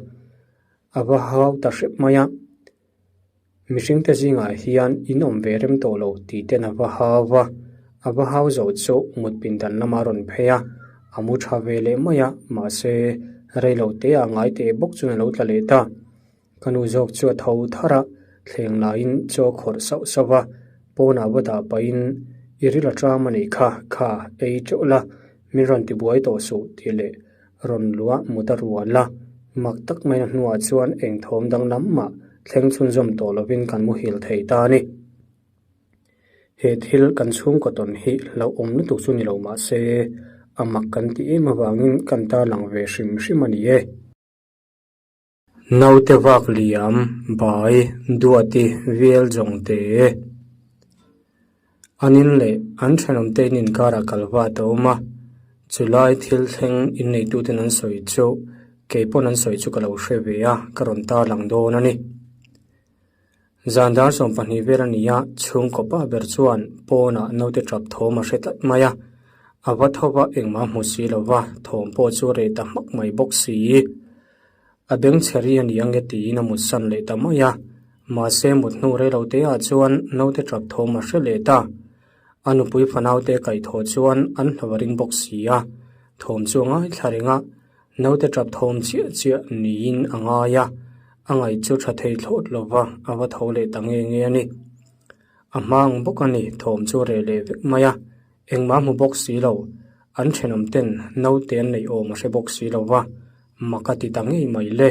Speaker 1: a va hau ta hrep mai a. Mihring te zingah hian in awm ve rem tawh lo tih ten a va hau va, a va hau zo chu mut pindan lamah a rawn phei a, a mu tha ve leh mai a, mahse rei lo te ah ngai teh bawk chuan a lo tla leh ta. Ka nu zawk chu a tho thar a, thleng laiin chaw khawrh sauh sauh va, pawnah va dah pahin i ril a ṭam a nih kha, kha ei ṭeuh la, min rawn ti buai tawh suh tih leh rawn luah mut a rual a. Mak tak maina hnuah chuan eng thawm danglam mah thleng chhunzawm tawh lovin kan muhil thei ta a ni. He thil kan chhungkaw tawn hi hlauhawm lutuk chu ni lo mah se, a mak kan ti em avangin kan tarlang ve hrim hrim a ni e. Naute vak liam, bai, duati, vel zawng te. An in leh an thenawm te in inkarah kal vat a awm a, chulai thil thleng inneituten an sawi chu kei pawn an sawi chu ka lo hre ve a, ka rawn tarlang dawn a ni. Zan dar 12 vel a ni a, chhungkaw pa ber chuan pawnah naute tap thawm a hre tlat mai a, a va tho va engmah hmu si lo va, thawm pawh chu reh ta hmak mai bawk si. A beng chhe ri a ni ang e tiin a mut san leh ta mai a, mahse mut hnu rei lo te ah chuan naute tap thawm a hre leh ta. A nupui fanaute kaihthawh chuan an hlo a ring bawk si a, thawm chu a ngaithla reng a, Naute tap thawm chiah chiah niin a ngai a, a ngaih chu tha thei thlawt lo va, a va tho leh ta nge nge a ni. A hma ang bawk a ni, thawm chu reh leh vek mai a, engmah hmu bawk si lo, an thenawm ten naute an neih awm a hre bawk si lo va, mak a ti ta ngei mai le.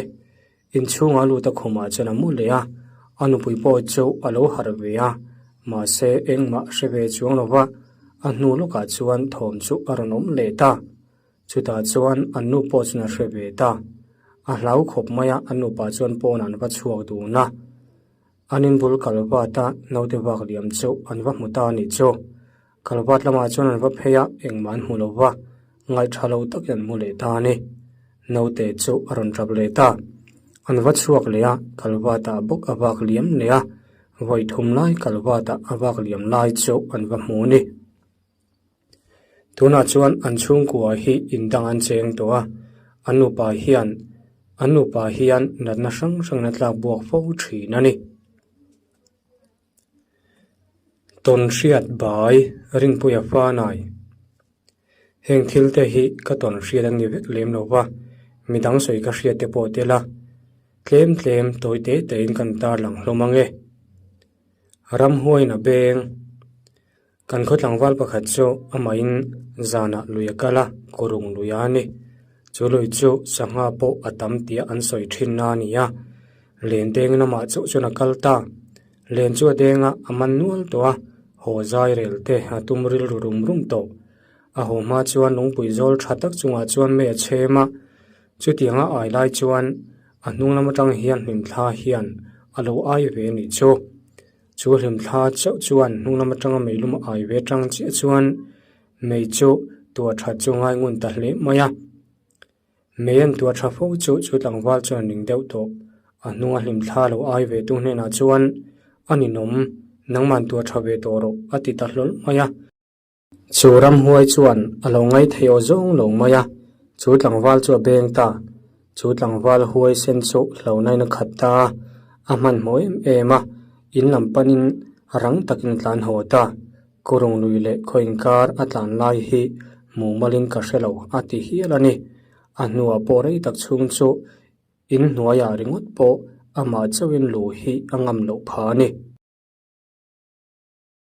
Speaker 1: Inchhungah lut a khumah chuan a mu leh a, a nupui pawh chu a lo harh ve a, mahse engmah hre ve chuang lo va, a hnu lawkah chuan thawm chu a rawn awm leh ta. Chutah chuan an nu pawh chuan a hre ve ta. A hlau khawp mai a, an nupa chuan pawnah an va chhuak dun a. An inbul kalvat a naute vak liam chu an va hmu ta a nih chu. Kalvat lamah chuan an va phei a, engmah an hmu lo va, ngaihtha lo takin an hmu leh ta a ni. Naute chu a rawn tap leh ta. An va chhuak leh a, kalvatah bawk a vak liam leh a, vawi thum lai kalvatah a vak liam lai chu an va hmu a ni. Tunah chuan an chhungkua hi indang an cheng tawh a, an nupa hian an nupa hian natna hrang hrangin a tlak buak fo thin a ni. Tawnhriat bai Rinpuia Fanai Heng thil te hi ka tawnhriat a ni vek lem lo va, midang sawi ka hriat te pawh tel a, tlem tlem tawi te tein kan tarlang hlawm ang e. Ramhuain a beng. Kan khaw tlangval pakhat chu amahin zanah lui a kal a, kurung lui a ni. Chu lui chu sangha pawh a tam tia an sawi thin na a ni a. Len deng lamah chauh chuan a kal ta. Len chu a deng a, a man nual tawh a, haw zai rel te a tum rilru rum rum tawh. A haw hma chuan lungpui zawl tha tak chungah chuan mei a chhem a, chutianga ai lai chuan a hnung lam atang hian hlimthla hian a lo ai ve a nih chu. Chu hlimthla chauh chuan hnung lam atanga meilum a ai ve tang chiah chuan mei chu tuah that chu ngai ngun ta hle mai a. Mei an tuah tha fo chu chu tlangval chuan a ning deuh tawh. A hnunga hlimthla lo ai ve tu hnenah chuan a ninawm, nangman tuah tha ve tawh rawh a ti ta hlawl mai a. Chu ramhuai chuan a lo ngai thei aw zawng lo mai a, chu tlangval chu a beng ta. Chu tlangval huai sen chu hlauhnain a khat ta a, a hmanhmawh em em a, in lam panin rang takin a tlan haw ta. Kurung lui leh khaw inkar a tlan lai hi hmuh malin ka hre lo a ti hial a ni. A hnuah pawh rei tak chhung chu in hnuaiah ringawt pawh amah chauhin lu hi a ngam loh pha a ni.